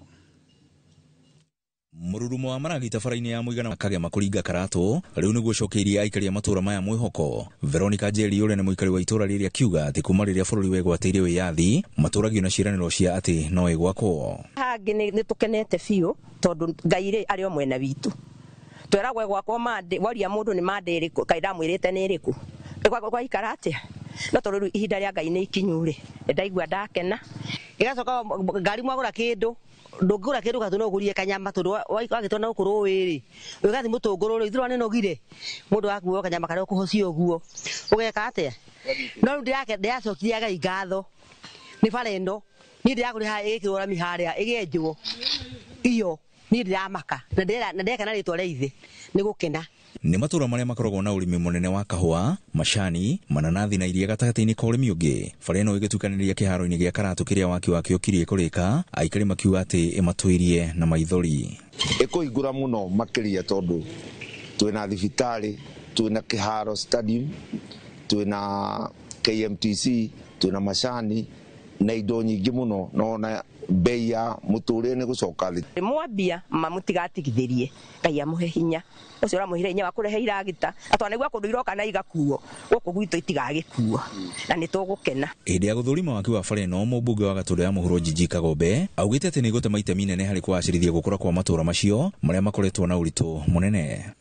Mũrurumo wa maragita bara-inĩ ya mũigana wa Kagema kũringa Karatũ rĩu nĩguo ũcokeirie aikari a matũũra maya mwĩhoko. Veronica Njeri ũrĩa nĩ mũikari wa itũũra rĩrĩ akiuga atĩ kuma rĩrĩa bũrũri wegwatĩire wĩyathi matũragio na ciĩranĩro cia atĩ no ĩgwakwo. Hangĩ nĩ tũkenete biũ tondũ Ngai rĩ arĩ o mwena witũ. Tweragwo ĩgwakwo mande waria mũndũ nĩ mande ĩrĩkũ Ngai ndamwĩrĩte nĩ ĩrĩkũ gwaikara atĩa, no tondũ rĩu ihinda rĩa Ngai nĩ ikinyu rĩ ndaigua ndakena. Ĩgacoka ngari mwagũra kĩndũ ndũngĩgũra kĩndũ gatũ no ũgũrie kanyama tondũ wagĩtwo na gũkũ rũĩ rĩ ũgathiĩ mũtũngũrũ rĩ ithurwa nĩnogire mũndũ akuo kanyama karĩa ũkũhocia ũguo ũgeka atĩa. No rĩu ndĩracokirie Ngai ngatho nĩ bara ĩno niĩ ndĩragũrĩra ĩgĩkĩrwo rami harĩa ĩgĩenjwo iyo niĩ ndĩramaka na ndĩreka na rĩtwa rĩa ithe nĩ gũkena. Nĩ matũũra marĩa makoragwo na ũrĩmi mũnene wa kahũa, macani, mananathi na iria gatagatĩ-inĩ ka ũrĩmi ũngĩ. Bara ĩno ĩgĩtuĩkanĩria kĩharo-inĩ gĩa Karatũ kĩrĩa waki wakĩo ũkirie kũrĩka, aikari makiuga atĩ ĩmatũirie na maithori. Ĩkũhingũra mũno makĩria tondũ twĩna thibitarĩ, twĩna kĩharo stadium, twĩna KMTC, twĩna macani na indo nyingĩ mũno, na ona bei ya mũtũrĩre nĩ gũcoka thĩ. Mwambia mamũtigatigithĩrie Ngai amũhe hinya ũcio ũramũhire hinya wa kũrehe iragita atwanegua kũndũ iroka na igakuo gũkũ gwitũ itigagĩkuo na nĩ tũgũkena. Hĩndĩ ya gũthũrima waki wa bara ĩno, mũmbunge wa Gatũndũ ya Mũhuro Njinji Kagombe augĩte atĩ nĩ ĩgũtema itemi inene harĩ kũgacĩrithia gũkũra kwa matũũra macio marĩa makoretwo na ũritũ mũnene.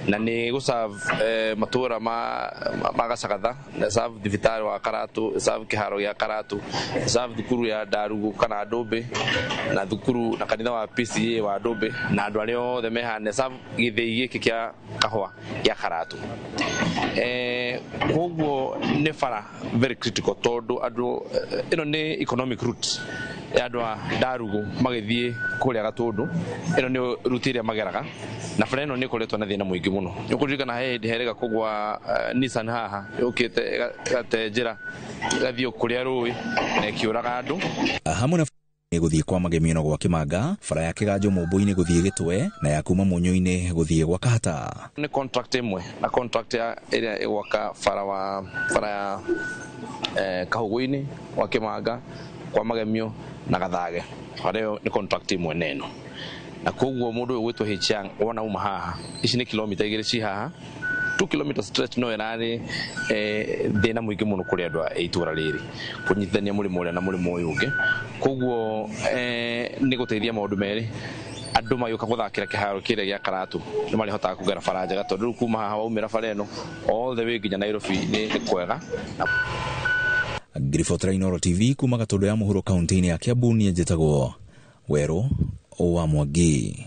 Na nĩ gũserve matũũra ma Gacagatha, na serve thibitarĩ wa Karatũ, serve kĩharo gĩa Karatũ, serve thukuru ya Ndarugu kana Ndũmbĩ, na thukuru na kanitha wa PCA wa Ndũmbĩ, na andũ arĩa othe me haha, na serve gĩthĩi gĩkĩ kĩa kahũa gĩa Karatũ. Koguo nĩ bara very critical tondũ andũ ĩno nĩ economic route ya andũ a Ndarugu magĩthiĩ kũrĩa Gatũndũ, ĩno nĩ route ĩrĩa mageraga, na bara ĩno nĩ ĩkoretwo na thĩna mũingĩ mũno. Nĩ ũkũririkana he hĩndĩ herĩga kũgwa Nissan haha yũkĩte ĩgate njĩra ĩgathiĩ kũrĩa rũĩ na ĩkĩũraga andũ. Hamwe na gũthiĩ kwa Magemio na gwa Kĩmanga, bara ya Kĩganjo Mũmbũ-inĩ gũthiĩ Gĩtwe na ya kuma Mũnyũ-inĩ gũthiĩ gwa Kahata. Nĩ contract ĩmwe na contract ya ĩrĩa ĩgwaka bara wa bara ya Kahũgũ-inĩ gwa Kĩmanga, kwa Magemio na Gathage. Bara ĩyo nĩ contract ĩmwe neno. Na koguo mũndũ ũyũ gwĩtwo Hichang wona uma haha ici nĩ kilomita 2 ci haha 2 km stretch no ĩrarĩ thĩna mũingĩ mũno kũrĩ andũ a itũũra rĩrĩ kũnyitithania mũrĩmo ũrĩa na mũrĩmo ũyũ ũngĩ. Koguo nĩ gũteithia maũndũ merĩ, andũ magĩũka gũthakĩra kĩharo kĩrĩa gĩa Karatũ nĩ marĩhotaga kũgera bara njega tondũ rĩu kuma haha waumĩra bara ĩno all the way nginya Nairobi nĩ kwega. Ngiribotera Inooro TV kuma Gatũndũ ya Mũhuro kaunti-inĩ ya Kiambu, niĩ njĩtagwo Werũ wa Mwangi.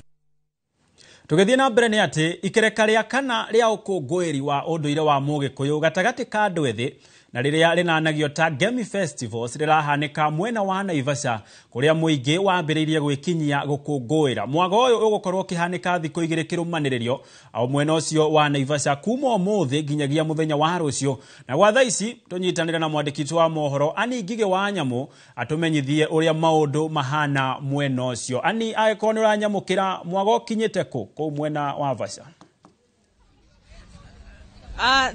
Tũgĩthiĩ na mbere nĩ atĩ ikereka rĩa kana rĩa ũkũngũĩri wa ũndũire wa Mũgĩkũyũ gatagatĩ ka andũ ethĩ na rĩrĩa rĩnanagio ta Ngemi Festivals rĩrahanĩka mwena wa Naivasha kũrĩa mũingĩ wambĩrĩirie gwĩkinyia gũkũngũĩra. Mwago ũyũ ũgũkorwo ũkĩhanĩka thikũ igĩrĩ kĩrũmanĩrĩrio o mwena ũcio wa Naivasha kuma ũmũthĩ nginyagia mũthenya wa rũciũ. Na gwa thaa ici tũnyitanĩre na mwandĩki witũ wa mohoro Ani Ngigĩ wa Nyamũ atũmenyithie ũrĩa maũndũ mahana mwena ũcio. Ani, angĩkorwo nĩ ũranyamũkĩra, mwago ũkinyĩte kũ kũu mwena wa Vasha?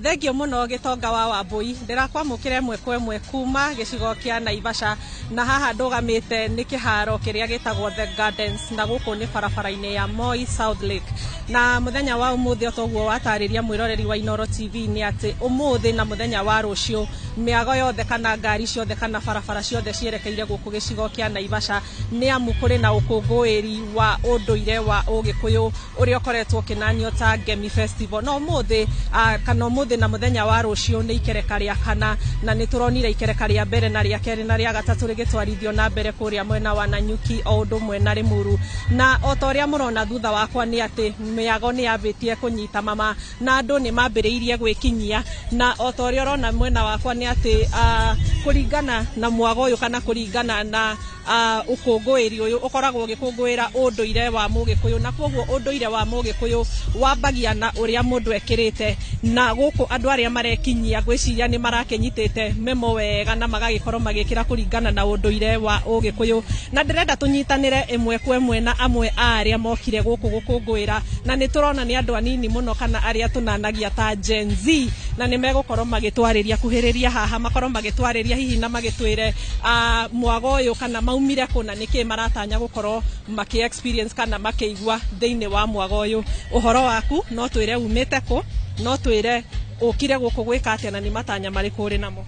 Thengio muno Gitonga wa Wambui, ndĩrakwamũkĩra ĩmwe kwa ĩmwe kuma gĩcigo kĩa Naivasha, na haha ndũgamĩte nĩ kĩharo kĩrĩa gĩtagwo The Gardens, na gũkũ nĩ barabara-inĩ ya Moi South Lake. Na mũthenya wa ũmũthĩ o toguo watarĩria mwĩroreri wa Inooro TV nĩ atĩ ũmũthĩ na mũthenya wa rũciũ mĩago yothe kana ngari ciothe kana barabara ciothe cierekeire gũkũ gĩcigo kĩa Naivasha, nĩ amu kũrĩ na ũkũngũĩri wa ũndũire wa Ũgĩkũyũ ũrĩa ũkoretwo ũkĩnanio ta Ngemi Festival. No ũmũthĩ kana ũmũthĩ na mũthenya wa rũciũ nĩ ikereka rĩa kana, na nĩ tũronire ikereka rĩa mbere na rĩa kerĩ na rĩa gatatũ rĩgĩtwarithio na mbere kũrĩa mwena wa Nanyuki o ũndũ ũmwe na Limuru. Na o ta ũrĩa mũrona thutha wakwa nĩ atĩ mĩago nĩ yambĩtie kũnyita mama na andũ nĩ mambĩrĩirie gwĩkinyia, na o ta ũrĩa ũrona mwena wakwa nĩ atĩ kũringana na mwago ũyũ kana kũringana na ũkũngũĩri ũyũ ũkoragwo ũgĩkũngũĩra ũndũire wa Mũgĩkũyũ, na kwoguo ũndũire wa Mũgĩkũyũ wambagia na ũrĩa mũndũ ekĩrĩte, na gũkũ andũ arĩa marekinyia ngwĩciria nĩ marakĩnyitĩte memo wega na magagĩkorwo magĩkĩra kũringana na ũndũire wa Ũgĩkũyũ. Na ndĩrenda tũnyitanĩre ĩmwe kwa ĩmwe na amwe a arĩa mokire gũkũ gũkũngũĩra, na nĩ tũrona nĩ andũ anini mũno kana arĩa tũnanagia ta Gen Z, na nĩ megũkorwo magĩtwarĩria kuhĩrĩria haha, makorwo magĩtwarĩria hihi na magĩtwĩre mwago ũyũ kana maumire kũ na nĩkĩ maratanya gũkorwo makĩ experience kana makĩigua thĩinĩ wa mwago ũyũ. Ũhoro waku no twĩre umĩte kũ, no twĩre ũkire gũkũ gwĩka atĩa na nĩ matanya marĩkũ ũrĩ namo.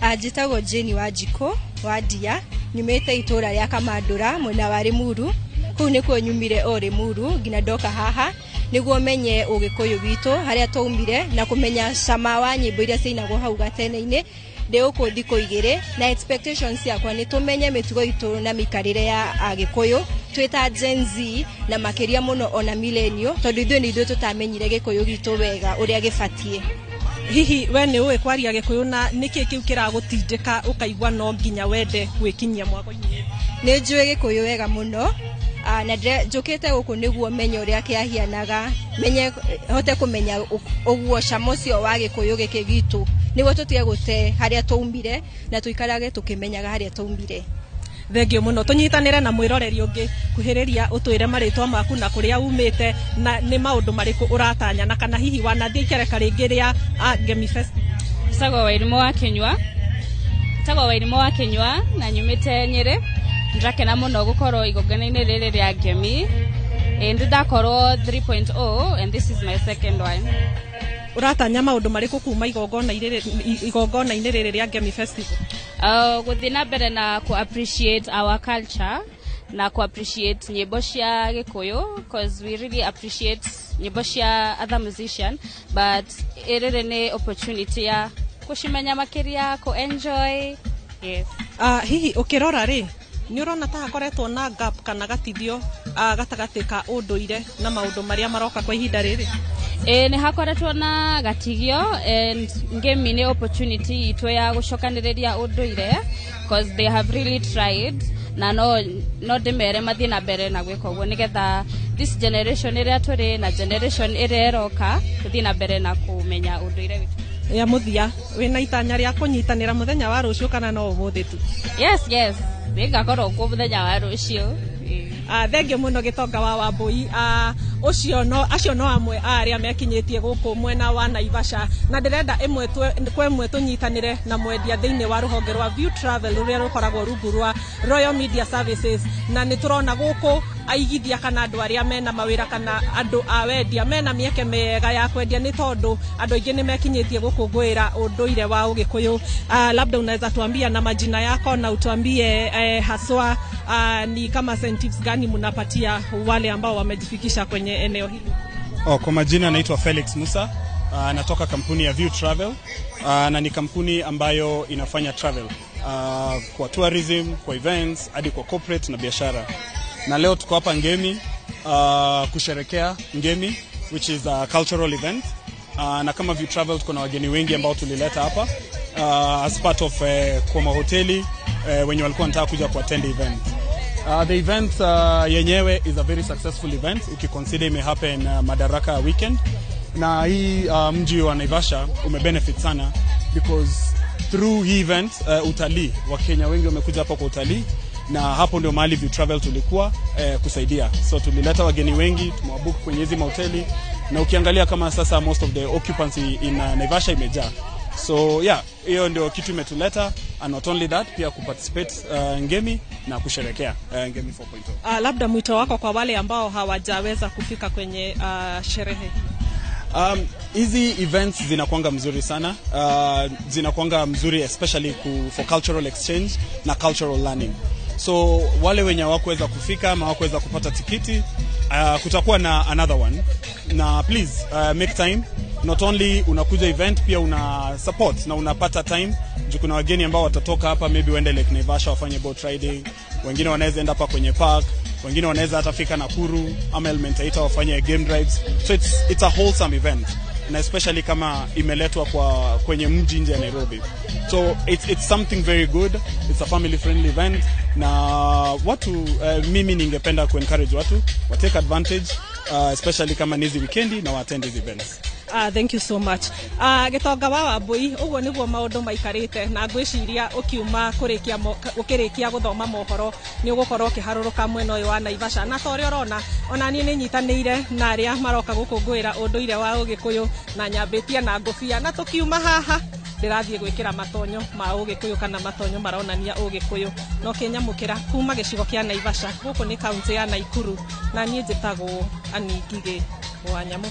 Njĩtagwo Jane Wanjikũ wa Ndia, nyumĩte itũra rĩa Kamandũra mwena wa Limuru. Kũu nĩkuo nyumire o Limuru nginya ndoka haha nĩguo menye Ũgĩkũyũ witũ harĩa twaumire na kũmenya cama wa nyĩmbo iria ciainagwo hau gatene-inĩ. Ndĩ gũkũ thikũ igĩrĩ na expectations ciakwa nĩ tũmenye mĩtugo itũ na mĩikarĩre ya Agĩkũyũ twĩ ta Gen Z na makĩria mũno ona millennial, tondũ ithuĩ nĩ ithuĩ tũtamenyire Gĩkũyũ gitũ wega ũrĩa gĩbatiĩ. Hihi we nĩ ũĩ kwaria Gĩkũyũ na nĩkĩ kĩu kĩragũtindĩka ũkaigua no nginya wende gwĩkinyia mwago-inĩ? Nĩ njũĩ Gĩkũyũ wega mũno, na njũkĩte gũkũ nĩguo menye ũrĩa kĩahianaga, menye hote kũmenya ũguo cama ũcio wa Gĩkũyũ gĩkĩ gitũ, nĩguo tũtige gũte harĩa twaumire na tũikarage tũkĩmenyaga harĩa twaumire. Thengio mũno, tũnyitanĩre na mwĩroreri ũngĩ kuhĩrĩria ũtwĩre marĩtwa maku na kũrĩa umĩte na nĩ maũndũ marĩkũ ũratanya na kana hihi wanathiĩ ikereka rĩngĩ rĩa Ngemi Festival. Njĩtagwo Wairimũ wa Kĩnyua, njĩtagwo Wairimũ wa Kĩnyua na nyumĩte Nyĩrĩ. Ndĩrakena mũno gũkorwo igongona-inĩ rĩrĩ rĩa Ngemi. Ndĩ ndakorwo 3.0 and this is my second one. Ũratanya maũndũ marĩkũ kuma igongona-inĩ rĩrĩ rĩa Ngemi Festival? Gũthiĩ na mbere na ku appreciate our culture na ku appreciate nyĩmbo cia Gĩkũyũ, cause we really appreciate nyĩmbo cia other musician, but ĩrĩrĩ nĩ opportunity ya kũcimenya makĩria, ku enjoy. Yes. Hihi ũkĩrora rĩ, nĩ ũrona ta hakoretwo na gap kana gatithio gatagatĩ ka ũndũire na maũndũ marĩa maroka kwa ihinda rĩrĩ? Nĩ hakoretwo na gatigio, and Ngemi nĩ opportunity itũ ya gũcokanĩrĩria ũndũire, cause they have really tried, na no ndĩmere mathiĩ na mbere na gwĩka ũguo nĩgetha this generation ĩrĩa tũrĩ na generation ĩrĩa ĩroka tũthiĩ na mbere na kũmenya ũndũire witũ. Ya mũthia, wĩna itanya rĩa kũnyitanĩra mũthenya wa rũciũ kana no ũmũthĩ tu? Yes, yes, nĩngakorwo kuo mũthenya wa rũciũ. Thengio mũno Gĩtonga wa Wambui. Ũcio no acio no amwe a arĩa mekinyĩtie gũkũ mwena wa Naivasha, na ndĩrenda ĩmwe kwa ĩmwe tũnyitanĩre na mwendia thĩinĩ wa rũhonge rwa View Travel rũrĩa rũkoragwo rungu rwa Royal Media Services, na nĩ tũrona gũkũ aigithia kana andũ arĩa mena mawĩra kana andũ a wendia mena mĩeke mĩega ya kwendia, nĩ tondũ andũ aingĩ nĩ mekinyĩtie gũkũngũĩra ũndũire wa Ũgĩkũyũ. Labda unaweza tuambia na majina yako na utuambie haswa ni kama incentives gani mnapatia wale ambao wamejifikisha kwenye eneo hili? Kwa majina naitwa Felix Musa, natoka kampuni ya View Travel, na ni kampuni ambayo inafanya travel kwa tourism, kwa events, hadi kwa corporate na biashara. Na leo tuko hapa Ngemi kusherekea Ngemi, which is a cultural event. Na kama View Travel tuko na wageni wengi ambao tulileta hapa. as part of kwa mahoteli wenye walikuwa wanataka kuja kuattend event. The event yenyewe is a very successful event ukiconsider ime happen Madaraka weekend, na hii mji wa Naivasha umebenefit sana because through hii event utalii, Wakenya wengi wamekuja hapa kwa utalii, na hapo ndio mahali View Travel tulikuwa kusaidia. So tulileta wageni wengi, tumewabook kwenye hizi mahoteli, na ukiangalia kama sasa most of the occupancy in Naivasha imejaa. So yeah, hiyo ndio kitu imetuleta, and not only that, pia kuparticipate Ngemi na kusherekea Ngemi 4.0. Labda mwito wako kwa wale ambao hawajaweza kufika kwenye sherehe hii? Hizi events zinakuanga mzuri sana, zinakuanga mzuri especially for cultural exchange na cultural learning. So wale wenye hawakuweza kufika ama hawakuweza kupata tikiti, kutakuwa na another one, na please make time. Not only unakuja event, pia una support na unapata time juu kuna wageni ambao watatoka hapa maybe waende Lake Naivasha wafanye boat riding, wengine wanaweza enda hapa kwenye park, wengine wanaweza hata fika Nakuru ama Elementaita wafanye game drives. So it's a wholesome event, na especially kama imeletwa kwa kwenye mji nje ya Nairobi. So it's something very good. It's a family friendly event, na watu mimi ningependa ku encourage watu wa take advantage, especially kama ni hizi weekendi, na wa attend these events. Thank you so much. Gĩtonga wa Wambui, ũguo nĩguo maũndũ maikarĩte, na ngwĩciria ũkiuma kũrĩkia ũkĩrĩkia gũthoma mohoro nĩ ũgũkorwo ũkĩharũrũka mwena ũyũ wa Naivasha, na ta ũrĩa ũrona ona niĩ nĩ nyitanĩire na arĩa maroka gũkũngũĩra ũndũire wa Ũgĩkũyũ, na nyambĩtie na ngũbia, na tũkiuma haha ndĩrathiĩ gwĩkĩra matonyo ma Ũgĩkũyũ kana matonyo maronania Ũgĩkũyũ, no kĩnyamũkĩra kuma gĩcigo kĩa Naivasha. Gũkũ nĩ kaunti ya Naikuru, na niĩ njĩtagwo Ani Ngigĩ wa Nyamũ.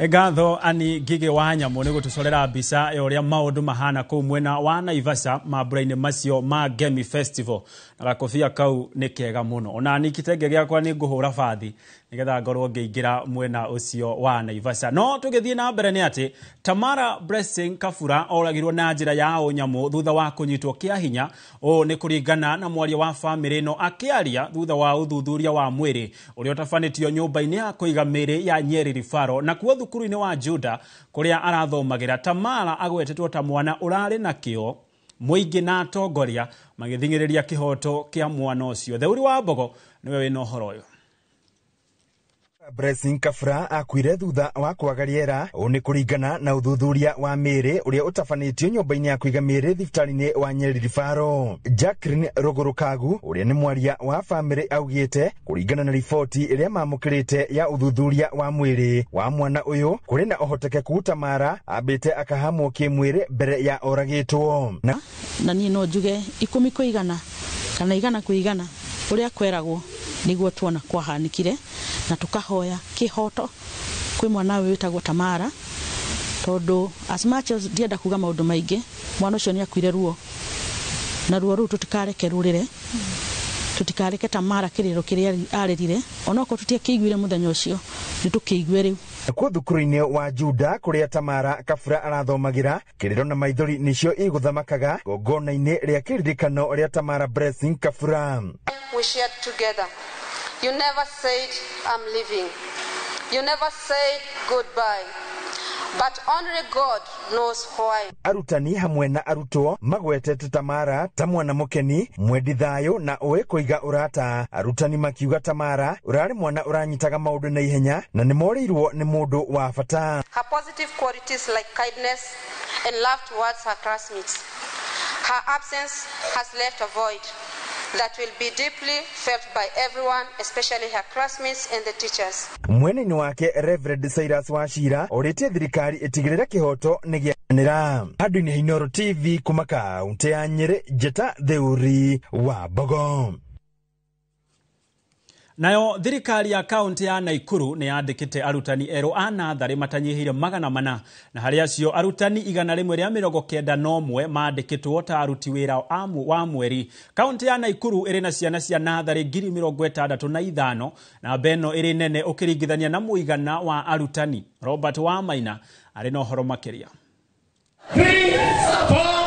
Ngatho Ani Ngigĩ wa Nyamũ nĩ gũtũcorera mbica ya ũrĩa maũndũ mahana kũu mwena wa Naivasha mambura-inĩ macio ma Ngemi Festival, na gakobia kau nĩ kega mũno. Ona niĩ kitenge gĩakwa nĩ ngũhũra bathi nĩgetha ngorwo ngĩingĩra mwena ũcio wa Naivasha. No tũgĩthiĩ na mbere nĩ atĩ Tamara Blessing Kabura oragirwo na njĩra ya ũnyamũ thutha wa kũnyitwo kĩa hinya. Ũũ nĩ kũringana na mwaria wa famĩlĩ ĩno akĩaria thutha wa ũthuthuria wa mwĩrĩ ũrĩa ũtabanĩtio nyũmba-inĩ ya kũiga mĩĩrĩ ya Nyeri Referral, na kuo thukuru-inĩ wa Juda kũrĩa arathomagĩra. Tamara agwetetwo ta mwana ũrarĩ na kĩo mũingĩ na atongoria magĩthing'ĩrĩria kĩhoto kĩa mwana ũcio. Theuri wa Mbogo nĩwe wĩna ũhoro ũyũ. Blessing Kabura akuire thutha wa kwaga rĩera. Ũũ nĩ kũringana na ũthuthuria wa mĩĩrĩ ũrĩa ũtabanĩtio nyũmba-inĩ ya kũiga mĩĩrĩ thibitarĩ-inĩ wa Nyeri Referral. Jacqueline Rũgũrũ Kagu ũrĩa nĩ mwaria wa famĩlĩ augĩte kũringana na riboti ĩrĩa mamũkĩrĩte ya ũthuthuria wa mwĩrĩ wa mwana ũyũ, kũrĩ na ũhotekeku Tamara ambĩte akahamwo kĩmwĩrĩ mbere ya oragĩtwo. Na niĩ no njuge 10 kwa 100 kana 100 kwa 100 ũrĩa kweragwo niguo tuona kwahanĩkire, na tukahoya kĩhoto kwĩ mwana ũyũ wĩtagwo Tamara, tondũ as much as ndienda kuga maũndũ maingĩ, mwana ũcio nĩ akuire ruo, na ruo rũu tũtikareke rũrĩre, tũtikareke Tamara kĩrĩro kĩrĩa arĩrire, onokorwo tũtiakĩiguire mũthenya ũcio, nĩ tũkĩigue rĩu. Kuo thukuru-inĩ wa Juda kũrĩa Tamara Kabura arathomagĩra, kĩrĩro na maithori nĩcio igũthamakaga gongona-inĩ rĩa kĩririkano rĩa Tamara Blessing Kabura. We shared together. You never said, I'm leaving. You never said goodbye. But only God knows why. Arutani hamwe na arutwo magwetete Tamara ta mwana mũkeni, mwendi thayũ na ũĩ kũiga ũrata. Arutani makiuga Tamara ũrarĩ mwana ũranyitaga maũndũ na ihenya na nĩ morĩirwo nĩ mũndũ wa bata. Her positive qualities like kindness and love towards her classmates. Her absence has left a void that will be deeply felt by everyone, especially her classmates and the teachers. Mweneni wake Reverend Cyrus Wachira orĩtie thirikari ĩtigĩrĩre kĩhoto nĩ gĩakinyanĩra. Handũ-inĩ Inooro TV kuma kaunti ya Nyĩrĩ, Njĩta Theuri wa Mbogo. Nayo thirikari ya kaunti ya Naikuru nĩ yandĩkĩte arutani erũ a natharĩ matanyihĩire 400, na harĩ acio arutani 191 mandĩkĩtwo ta aruti wĩra wa mweri. Kaunti ya Naikuru ĩrĩ na ciana cia natharĩ 65,000 na mbeno ĩrĩ nene ũkĩringithania na mũigana wa arutani. Robert Wamaina arĩ na ũhoro makĩria. 3 4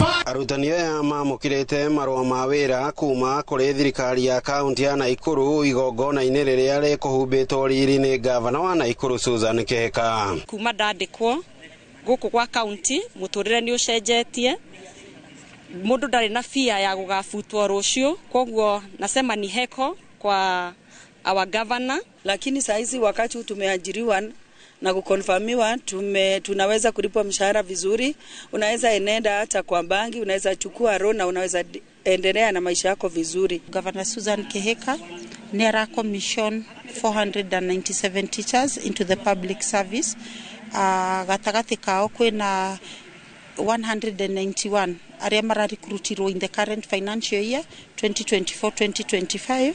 5 Arutani aya mamũkĩrĩte marũa ma wĩra kuma kũrĩ thirikari ya kaunti ya Naikuru igongona-inĩ rĩrĩa rĩkũhumbĩtwo riri nĩ ngavana wa Naikuru Susan Kihika. Kuma ndandĩkwo Gũkũ gwa county mũtũrĩre nĩ ũcenjetie, mũndũ ndarĩ na fear ya gũgabutwo rũciũ, koguo nasema ni heko kwa our governor. Lakini saa hizi wakati tumeajiriwa na kukonfirmiwa, tunaweza kulipwa mshahara vizuri, unaweza enenda hata kwa banki, unaweza chukua loan na unaweza endelea na maisha yako vizuri. Governor Susan Kihika nĩ commission 497 teachers into the public service. Gatagatĩ kao kwĩna 191 arĩa mararekrutirwo in the current financial year 2024-2025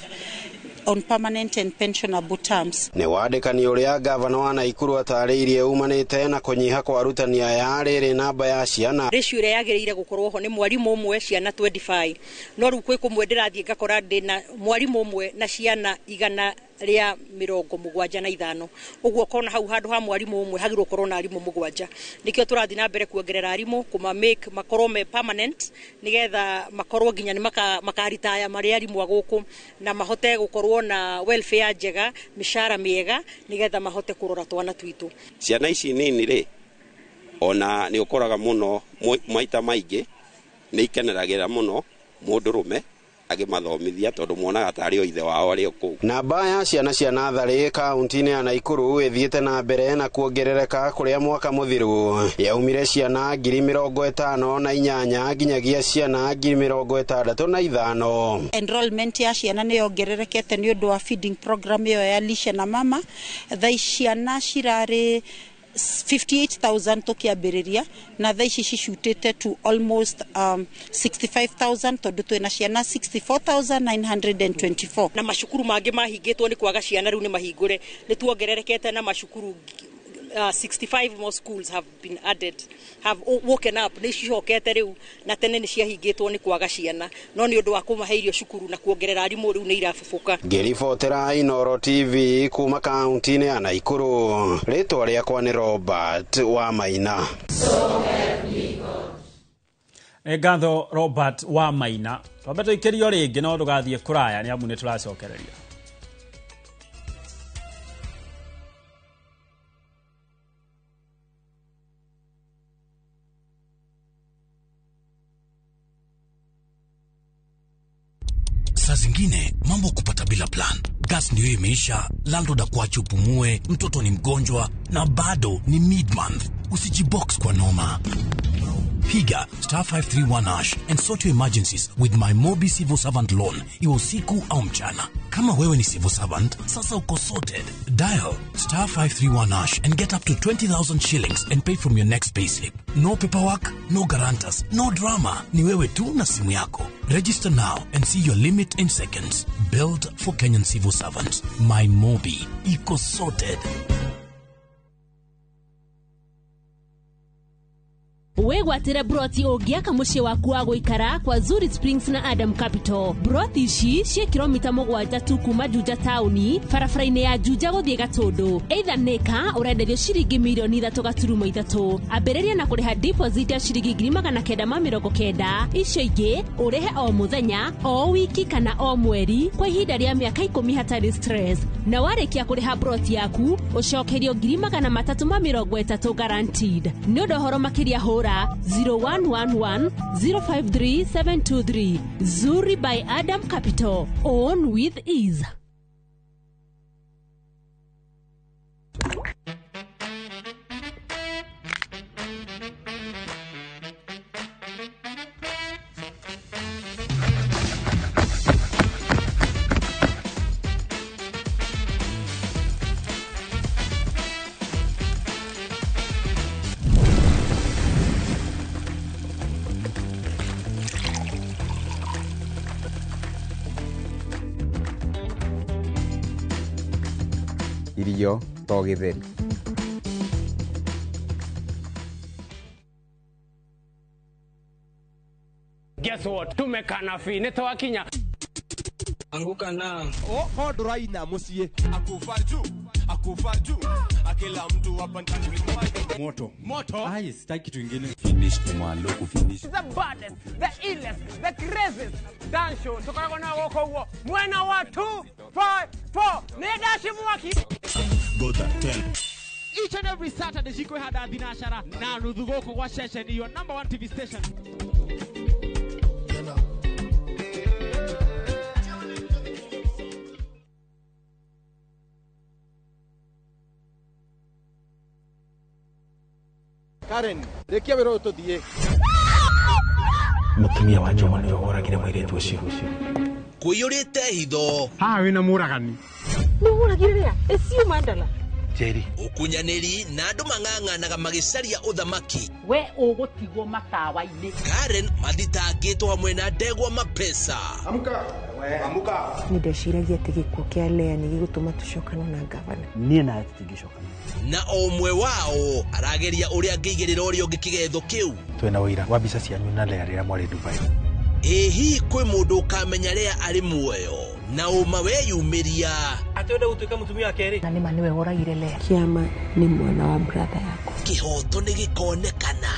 on permanent and pensionable terms. Nĩ wandĩkani ũrĩa gavana wa Naikuru atarĩirie umanĩte na kũnyiha kwa arutani aya rĩrĩ namba ya ciana. Ratio ĩrĩa yagĩrĩire gũkorwo ho nĩ mwarimũ ũmwe ciana 25, no rĩu kwĩ kũmwe ndĩrathiĩ ngakora ndĩna mwarimũ ũmwe na ciana 175, ũguo kona hau handũ ha mwarimũ ũmwe hagĩrĩirwo gũkorwo na arimũ 7. Nĩkĩo tũrathiĩ na mbere kuongerera arimũ, kũma make makorwo me permanent, nĩgetha makorwo nginya nĩ makaritaya marĩ arimũ a gũkũ na mahote gũkorwo na welfare njega, mĩcara mĩega, nĩgetha mahote kũrora twana twitũ. Ciana ici nini rĩ, ona nĩ ũkoraga mũno maita maingĩ nĩ ikeneragĩra mũno mũndũrũme agĩmathomithia tondũ muonaga tarĩ o ithe wao arĩ o kũu. Namba ya ciana cia natharĩ kaunti-inĩ ya Naikuru ĩthiĩte na mbere na kuongerereka kũrĩa mwaka mũthiru yaumire ciana 58,000 nginyagia ciana 65,000. Enrollment ya ciana nĩ yongererekete nĩ ũndũ wa feeding program ĩyo ya Lishe na Mama. Thaa ciana cirarĩ 58,000 tukiambĩrĩria na thaa ici cicutĩte to almost 65,000 tondũ twĩna ciana 64,924. Na macukuru mangĩ mahingĩtwo nĩ kwaga ciana rĩu nĩ mahingũre, nĩ tuongererekete na macukuru 65 more schools have been added, have woken up, nĩ cihokete rĩu, na tene nĩ ciahingĩtwo nĩ kwaga ciana, no nĩ ũndũ wa kũmahe irio cukuru na kuongerera arimũ rĩu nĩ irabubuka. Ngĩribotera Inooro TV kuma kaunti-inĩ ya Naikuru, rĩtwa rĩakwa nĩ Robert wa Maina. Nĩ ngatho Robert wa Maina. Twambe tũikĩrio rĩngĩ no ndũgathiĩ kũraya nĩ amu nĩ tũracokereria. Saa zingine mambo kupata bila plan. Gas ndio imeisha, landlord akuache upumue, mtoto ni mgonjwa na bado ni mid-month. Usijibox kwa noma. Piga *531# and sort your emergencies with my Mobi Civil Servant Loan, iwe usiku au mchana. Kama wewe ni civil servant, sasa uko sorted. Dial *531# and get up to 20,000 shillings and pay from your next payslip. No paperwork, no guarantors, no drama. Ni wewe tu na simu yako. Register now and see your limit in seconds. Built for Kenyan civil servants. My Mobi. Iko sorted. Wegwatire broti ũngĩaka mũciĩ waku wa gũikara kwa Zuri Springs na Adam Capital. Broti ici ciĩ kilomita 7 tu kuma Juja taũni, barabara-inĩ ya Juja gũthiĩ Gatũndũ. Either nĩka ũrenderio ciringi mirioni 3.3. Ambĩrĩria na kũrĩha deposit ya ciringi 990, icio ingĩ ũrĩhe o mũthenya, o wiki kana o mweri kwa ihinda rĩa mĩaka 10 hatarĩ stress. Na warĩkia kũrĩha broti yaku ũcokerio 330 guaranteed. Nĩ ũndũ ũhoro makĩria hũra 0111 053 723. Zuri by Adam Capital. Own with ease. Irio to gĩtheri. Guess what? Tumekana fi nĩ twakinya. Anguka na. Oh, ndũraina mũciĩ. Akufa juu, akufa juu. Akila mtu hapa ndani. Moto. Moto. Ai, sitaki kitu kingine. Finish tumalo kufinish. The baddest, the illest, the craziest dance show. Tukoragwo na gũkũ ũguo. Mwena wa 2 5 4. Nĩ ndaci mwaki. Go that tell. Each and every Saturday cikwĩhanda thinacara na nuthu gũkũ gwa ceceni your number one TV station. Karen, rĩkia wĩra ũyũ tũthiĩ. Mũtumia wa Njũma nĩwe woragire mũirĩtu ũcio. Kũiyũrĩte hitho. Haha wĩna mũragani. Nĩ ũragire rĩa? Ĩcio Mandala. Njeri. Ũkunyanĩri na andũ mang'ang'anaga magĩcaria ũthamaki. We ũgũtigwo matawa-inĩ. Karen mathitangĩtwo hamwe na ndegwa mapesa. Amka. Amka. Nĩ ndeciragia atĩ gĩkuũ kĩa Lea nĩ gĩgũtũma tũcokane na ngavana. Niĩ nawe tũtingĩcokana. Na o ũmwe wao arageria ũrĩa angĩigĩrĩra ũrĩa ũngĩ kĩgetho kĩu. Twĩna ũira wa mbica cianyu na Lea rĩrĩa mwarĩ Dubai. Ĩ hihi kwĩ mũndũ ũkamenya Lea arĩ muoyo na ũma weyumĩria. Atĩ wenda gũtuĩka mũtumia wa kerĩ. Na nĩma nĩwe woragire Lea. Kĩama nĩ mwana wa brother yakwa. Kĩhoto nĩ gĩkonekana.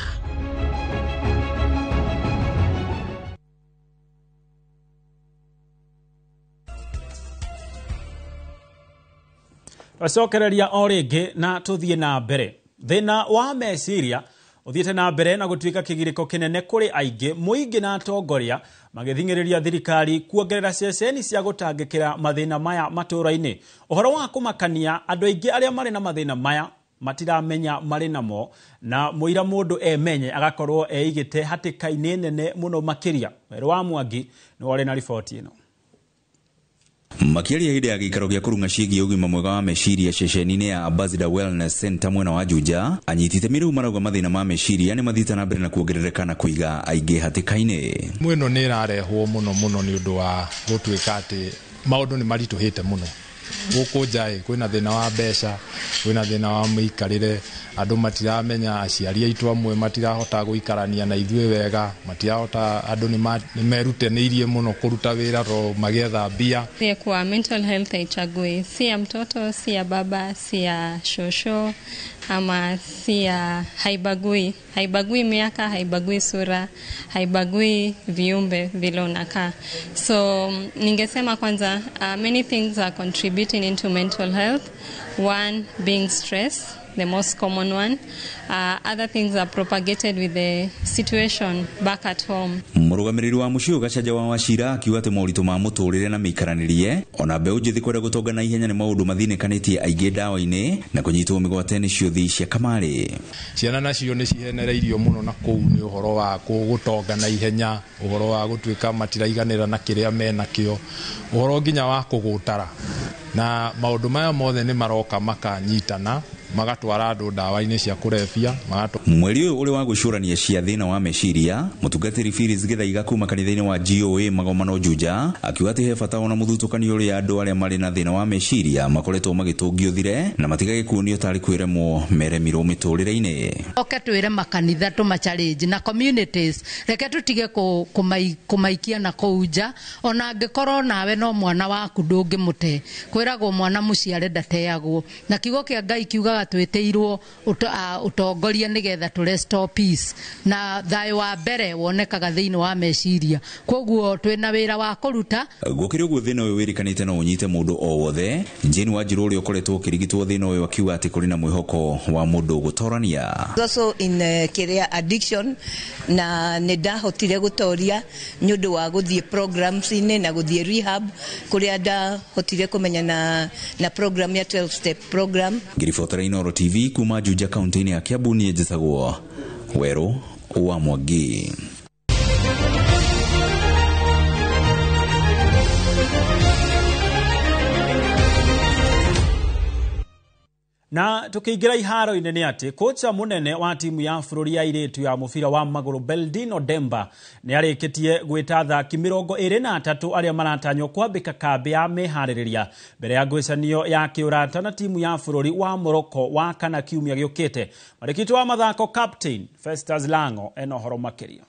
Twacokereria o rĩngĩ na tũthiĩ na mbere. Thĩna wa meciria ũthiĩte na mbere na gũtuĩka kĩgirĩko kĩnene kũrĩ aingĩ, mũingĩ na atongoria magĩthing'ĩrĩria thirikari kuongerera ceceni cia gũtangĩkĩra mathĩna maya matũũra-inĩ. Ũhoro wa kũmakania, andũ aingĩ arĩa marĩ na mathĩna maya matiramenya marĩ namo, na mũira mũndũ emenye agakorwo eigĩte hatĩka-inĩ nene mũno makĩria. Werũ wa Mwangi nĩwe ũrĩ na riboti ĩno. Makĩaria hĩndĩ ya gĩikaro gĩa kũrung'a ciĩgiĩ ũgima mwega wa meciria ceceni-inĩ ya Ambassador Wellness Center mwena wa Juja, anyiti itemi rĩu marauga mathĩna ma meciria nĩ mathiĩte na mbere na kuongerereka na kũiga aingĩ hatĩka-inĩ. Ĩno nĩ ĩrarehwo mũno mũno nĩ ũndũ wa gũtuĩka atĩ maũndũ nĩ maritũhĩte mũno. Gũkũ nja ĩ kwĩna thĩna wa mbeca, kwĩna thĩna wa mĩikarĩre, andũ matiramenya, aciari aitũ amwe matirahota gũikarania na ithuĩ wega, matirahota, andũ nĩ merutanĩirie mũno kũruta wĩra to magĩetha mbia. Kwa mental health haichagui, si ya mtoto, si ya baba, si ya shosho, ama si ya, haibagui. Haibagui miaka, haibagui sura, haibagui viumbe vile unakaa. So ningesema kwanza, many things are contributing into mental health. One being stress, the most common one. Other things are propagated with the situation back at home. Mũrũgamĩrĩri wa mũciĩ ũyũ Gacanja wa Wachira akiuga atĩ moritũ ma mũtũrĩre na mĩikaranĩrie ona mbeũ njĩthĩ kwenda gũtonga na ihenya nĩ maũndũ mathinĩkanĩtie aingĩ ndawa-inĩ na kũnyitwo mĩgwate nĩ ciũthi cia kamarĩ. Ciana nacio nĩ cihenereirio mũno na kũu nĩ ũhoro wa gũtonga na ihenya, ũhoro wa gũtuĩka matiraiganĩra na kĩrĩa menakĩo, ũhoro nginya wa kũgũtara. Na maũndũ maya mothe nĩ maroka makanyitana magatwara andũ ndawa-inĩ cia kũrebia. Mweri ũyũ ũrĩ wa gwĩcũrania cia thĩna wa meciria, mũtungatĩri Phyllis Gĩthaiga kuma kanitha-inĩ wa GOA Magomano Juja akiuga atĩ he bata ona mũthutũkanio ũrĩa andũ arĩa marĩ na thĩna wa meciria makoretwo magĩtũngio thire na matigage kuonio tarĩ kwĩremwo meremirwo mĩtũrĩre-inĩ. Oke twĩre makanitha tũma challenge na communities, reke tũtige kũmaikia na kũu nja, ona angĩkorwo nawe no mwana waku ndũngĩmũte. Kwĩragwo mwana mũciare ndateagwo, na kiugo kĩa Ngai kiugaga twĩtĩirwo ũtongoria nĩgetha tũ restore peace, na thayũ wa mbere wonekaga thĩinĩ wa meciria. Koguo twĩna wĩra wa kũruta. Gũkĩrĩ ũguo thĩna ũyũ wĩrĩkanĩte no ũnyite mũndũ o wothe. Jane Wanjiru ũrĩa ũkoretwo ũkĩrigitwo thĩna ũyũ akiuga atĩ kũrĩ na mwĩhoko wa mũndũ gũtorania. Also in kĩrĩa addiction, na nĩ ndahotire gũtoria nĩ ũndũ wa gũthiĩ programs-inĩ na gũthiĩ rehab kũrĩa ndahotire kũmenya na program ya 12 step program. Ngĩribotera Inooro TV kuma Juja kaunti-inĩ ya Kiambu, niĩ njĩtagwo Werũ wa Mwangi. Na tukiingira iharo-inĩ nĩ atĩ kocha mũnene wa timu ya bũrũri ya airĩtu ya mũbira wa magũrũ Beldino Demba nĩ arĩkĩtie gwĩta athaki 23 arĩa maratanywo kwambĩka kambĩ ya meharĩrĩria mbere ya ngucanio ya kĩũrata na timu ya bũrũri wa Morocco wa kana kiumia gĩũkĩte. Marĩkĩtwo wa mathako captain Festus Lango ena ũhoro makĩria.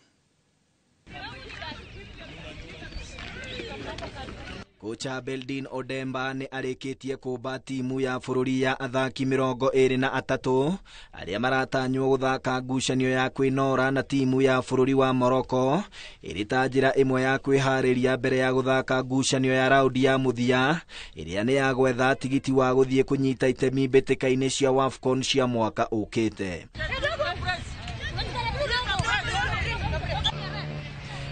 Kocha Beldin Odemba nĩ arĩkĩtie kũmba timu ya bũrũri ya athaki 23 arĩa maratanywo gũthaka ngucanio ya kwĩnora na timu ya bũrũri wa Morocco ĩrĩ ta njĩra ĩmwe ya kwĩharĩria mbere ya gũthaka ngucanio ya raundi ya mũthia ĩrĩa nĩ ya gwetha tigiti wa gũthiĩ kũnyita itemi mbĩtĩka-inĩ cia WAFCON cia mwaka ũkĩte.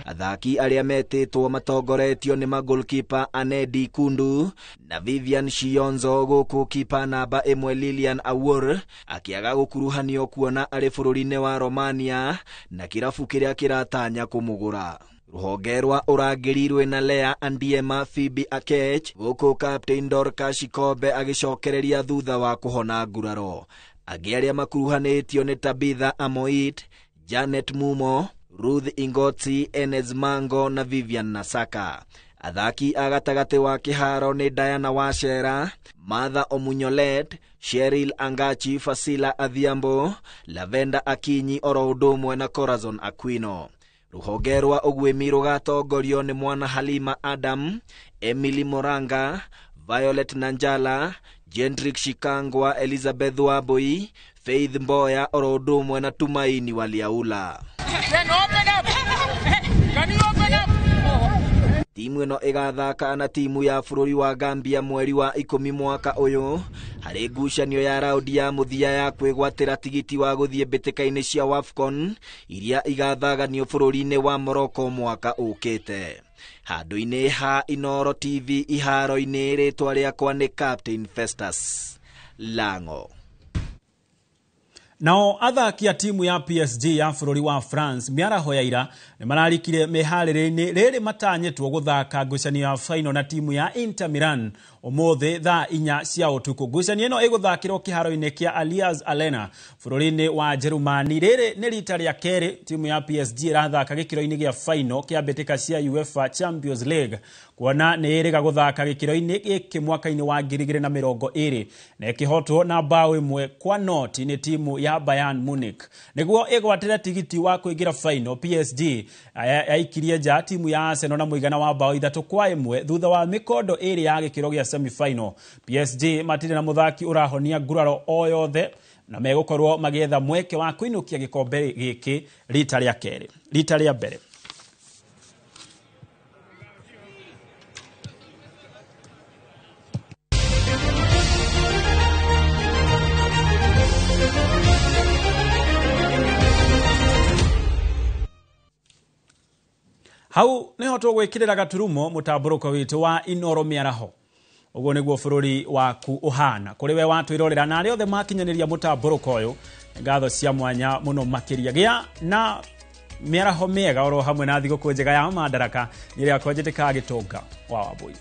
Athaki arĩa metĩtwo matongoretio nĩ magolkipa Anedi Kundu na Vivian Shionzo, gũkũ kipa namba 1 Lilian Awor akĩaga gũkuruhanio kuona arĩ bũrũri-inĩ wa Romania na kĩrabu kĩrĩa kĩratanya kũmũgũra. Rũhonge rwa ũrangĩri rwĩna Lea Andiema Phoebe Akech, gũkũ Captain Dorcas Shikombe agĩcokereria thutha wa kũhona nguraro. Angĩ arĩa makuruhanĩtio nĩ Tabitha Amoit, Janet Mumo, Ruth Ingotsi, Enes Mango na Vivian Nasaka. Athaki a gatagatĩ wa kĩharo nĩ Diana Wachera, Martha Omunyolet, Cheryl Angachi, Fasila Adhiambo, Lavenda Akinyi oro ũndũ ũmwe na Corazon Aquino. Rũhonge rwa ũguĩmi rũgatongorio nĩ Mwana Halima Adam, Emily Moranga, Violet Nanjala, Jendrik Shikangwa, Elizabeth Wambui, Faith Mboya oro ũndũ ũmwe na Tumaini Waliaula. Timu ĩno ĩgathaka na timu ya bũrũri wa Gambia mweri wa 10 mwaka ũyũ harĩ ngucanio ya raundi ya mũthia ya kwĩgwatĩra tigiti wa gũthiĩ mbĩtĩka-inĩ cia WAFCON iria igathaganio bũrũri-inĩ wa Morocco mwaka ũkĩte. Handũ-inĩ ha Inooro TV iharo-inĩ, rĩtwa rĩakwa nĩ Captain Festus Lango. Nao athaki a timu ya PSG ya bũrũri wa France mĩaraho ya ira nĩ mararikire mĩharĩrĩ-inĩ rĩrĩ matanyĩtwo gũthaka ngucanio ya final na timu ya Inter Milan ũmũthĩ thaa 4 cia ũtukũ. Ngucanio ĩno ĩgũthakĩrwo kĩharo-inĩ kĩa Allianz Arena bũrũri-inĩ wa Jerumani. Rĩrĩ nĩ rita rĩa kerĩ timu ya PSG ĩrathaka gĩkĩro-inĩ gĩa final kĩa mbĩtĩka cia UEFA Champions League, kuona nĩ ĩrĩga gũthaka gĩkĩro-inĩ gĩkĩ mwaka-inĩ wa 2020 na ĩkĩhotwo na bao 1-0 nĩ timu ya Bayern Munich. Nĩguo ĩgwatĩre tigiti wa kũingĩra final, PSG yaikirie nja timu ya Arsenal na mũigana wa bao 3-1 thutha wa mĩkondo ĩrĩ ya gĩkĩro gĩa semi-final. PSG matirĩ na mũthaki ũrahonia nguraro o yothe na megũkorwo magĩetha mweke wa kũinũkia gĩkombe gĩkĩ rita rĩa kerĩ, rita rĩa mbere. Hau niho tũgwĩkĩrĩra gaturumo mũtambũrũko witũ wa Inooro mĩaraho. Ũguo nĩguo bũrũri waku ũhana. Kũrĩ we watwĩrorera na arĩa othe makinyanĩria mũtambũrũko ũyũ, ngatho cia mwanya mũno makĩria. Gĩa na mĩaraho mĩega oro hamwe na thigũkũ njega ya Madaraka. Nĩ rĩakwa njĩtĩkaga Gĩtonga wa Wambũi.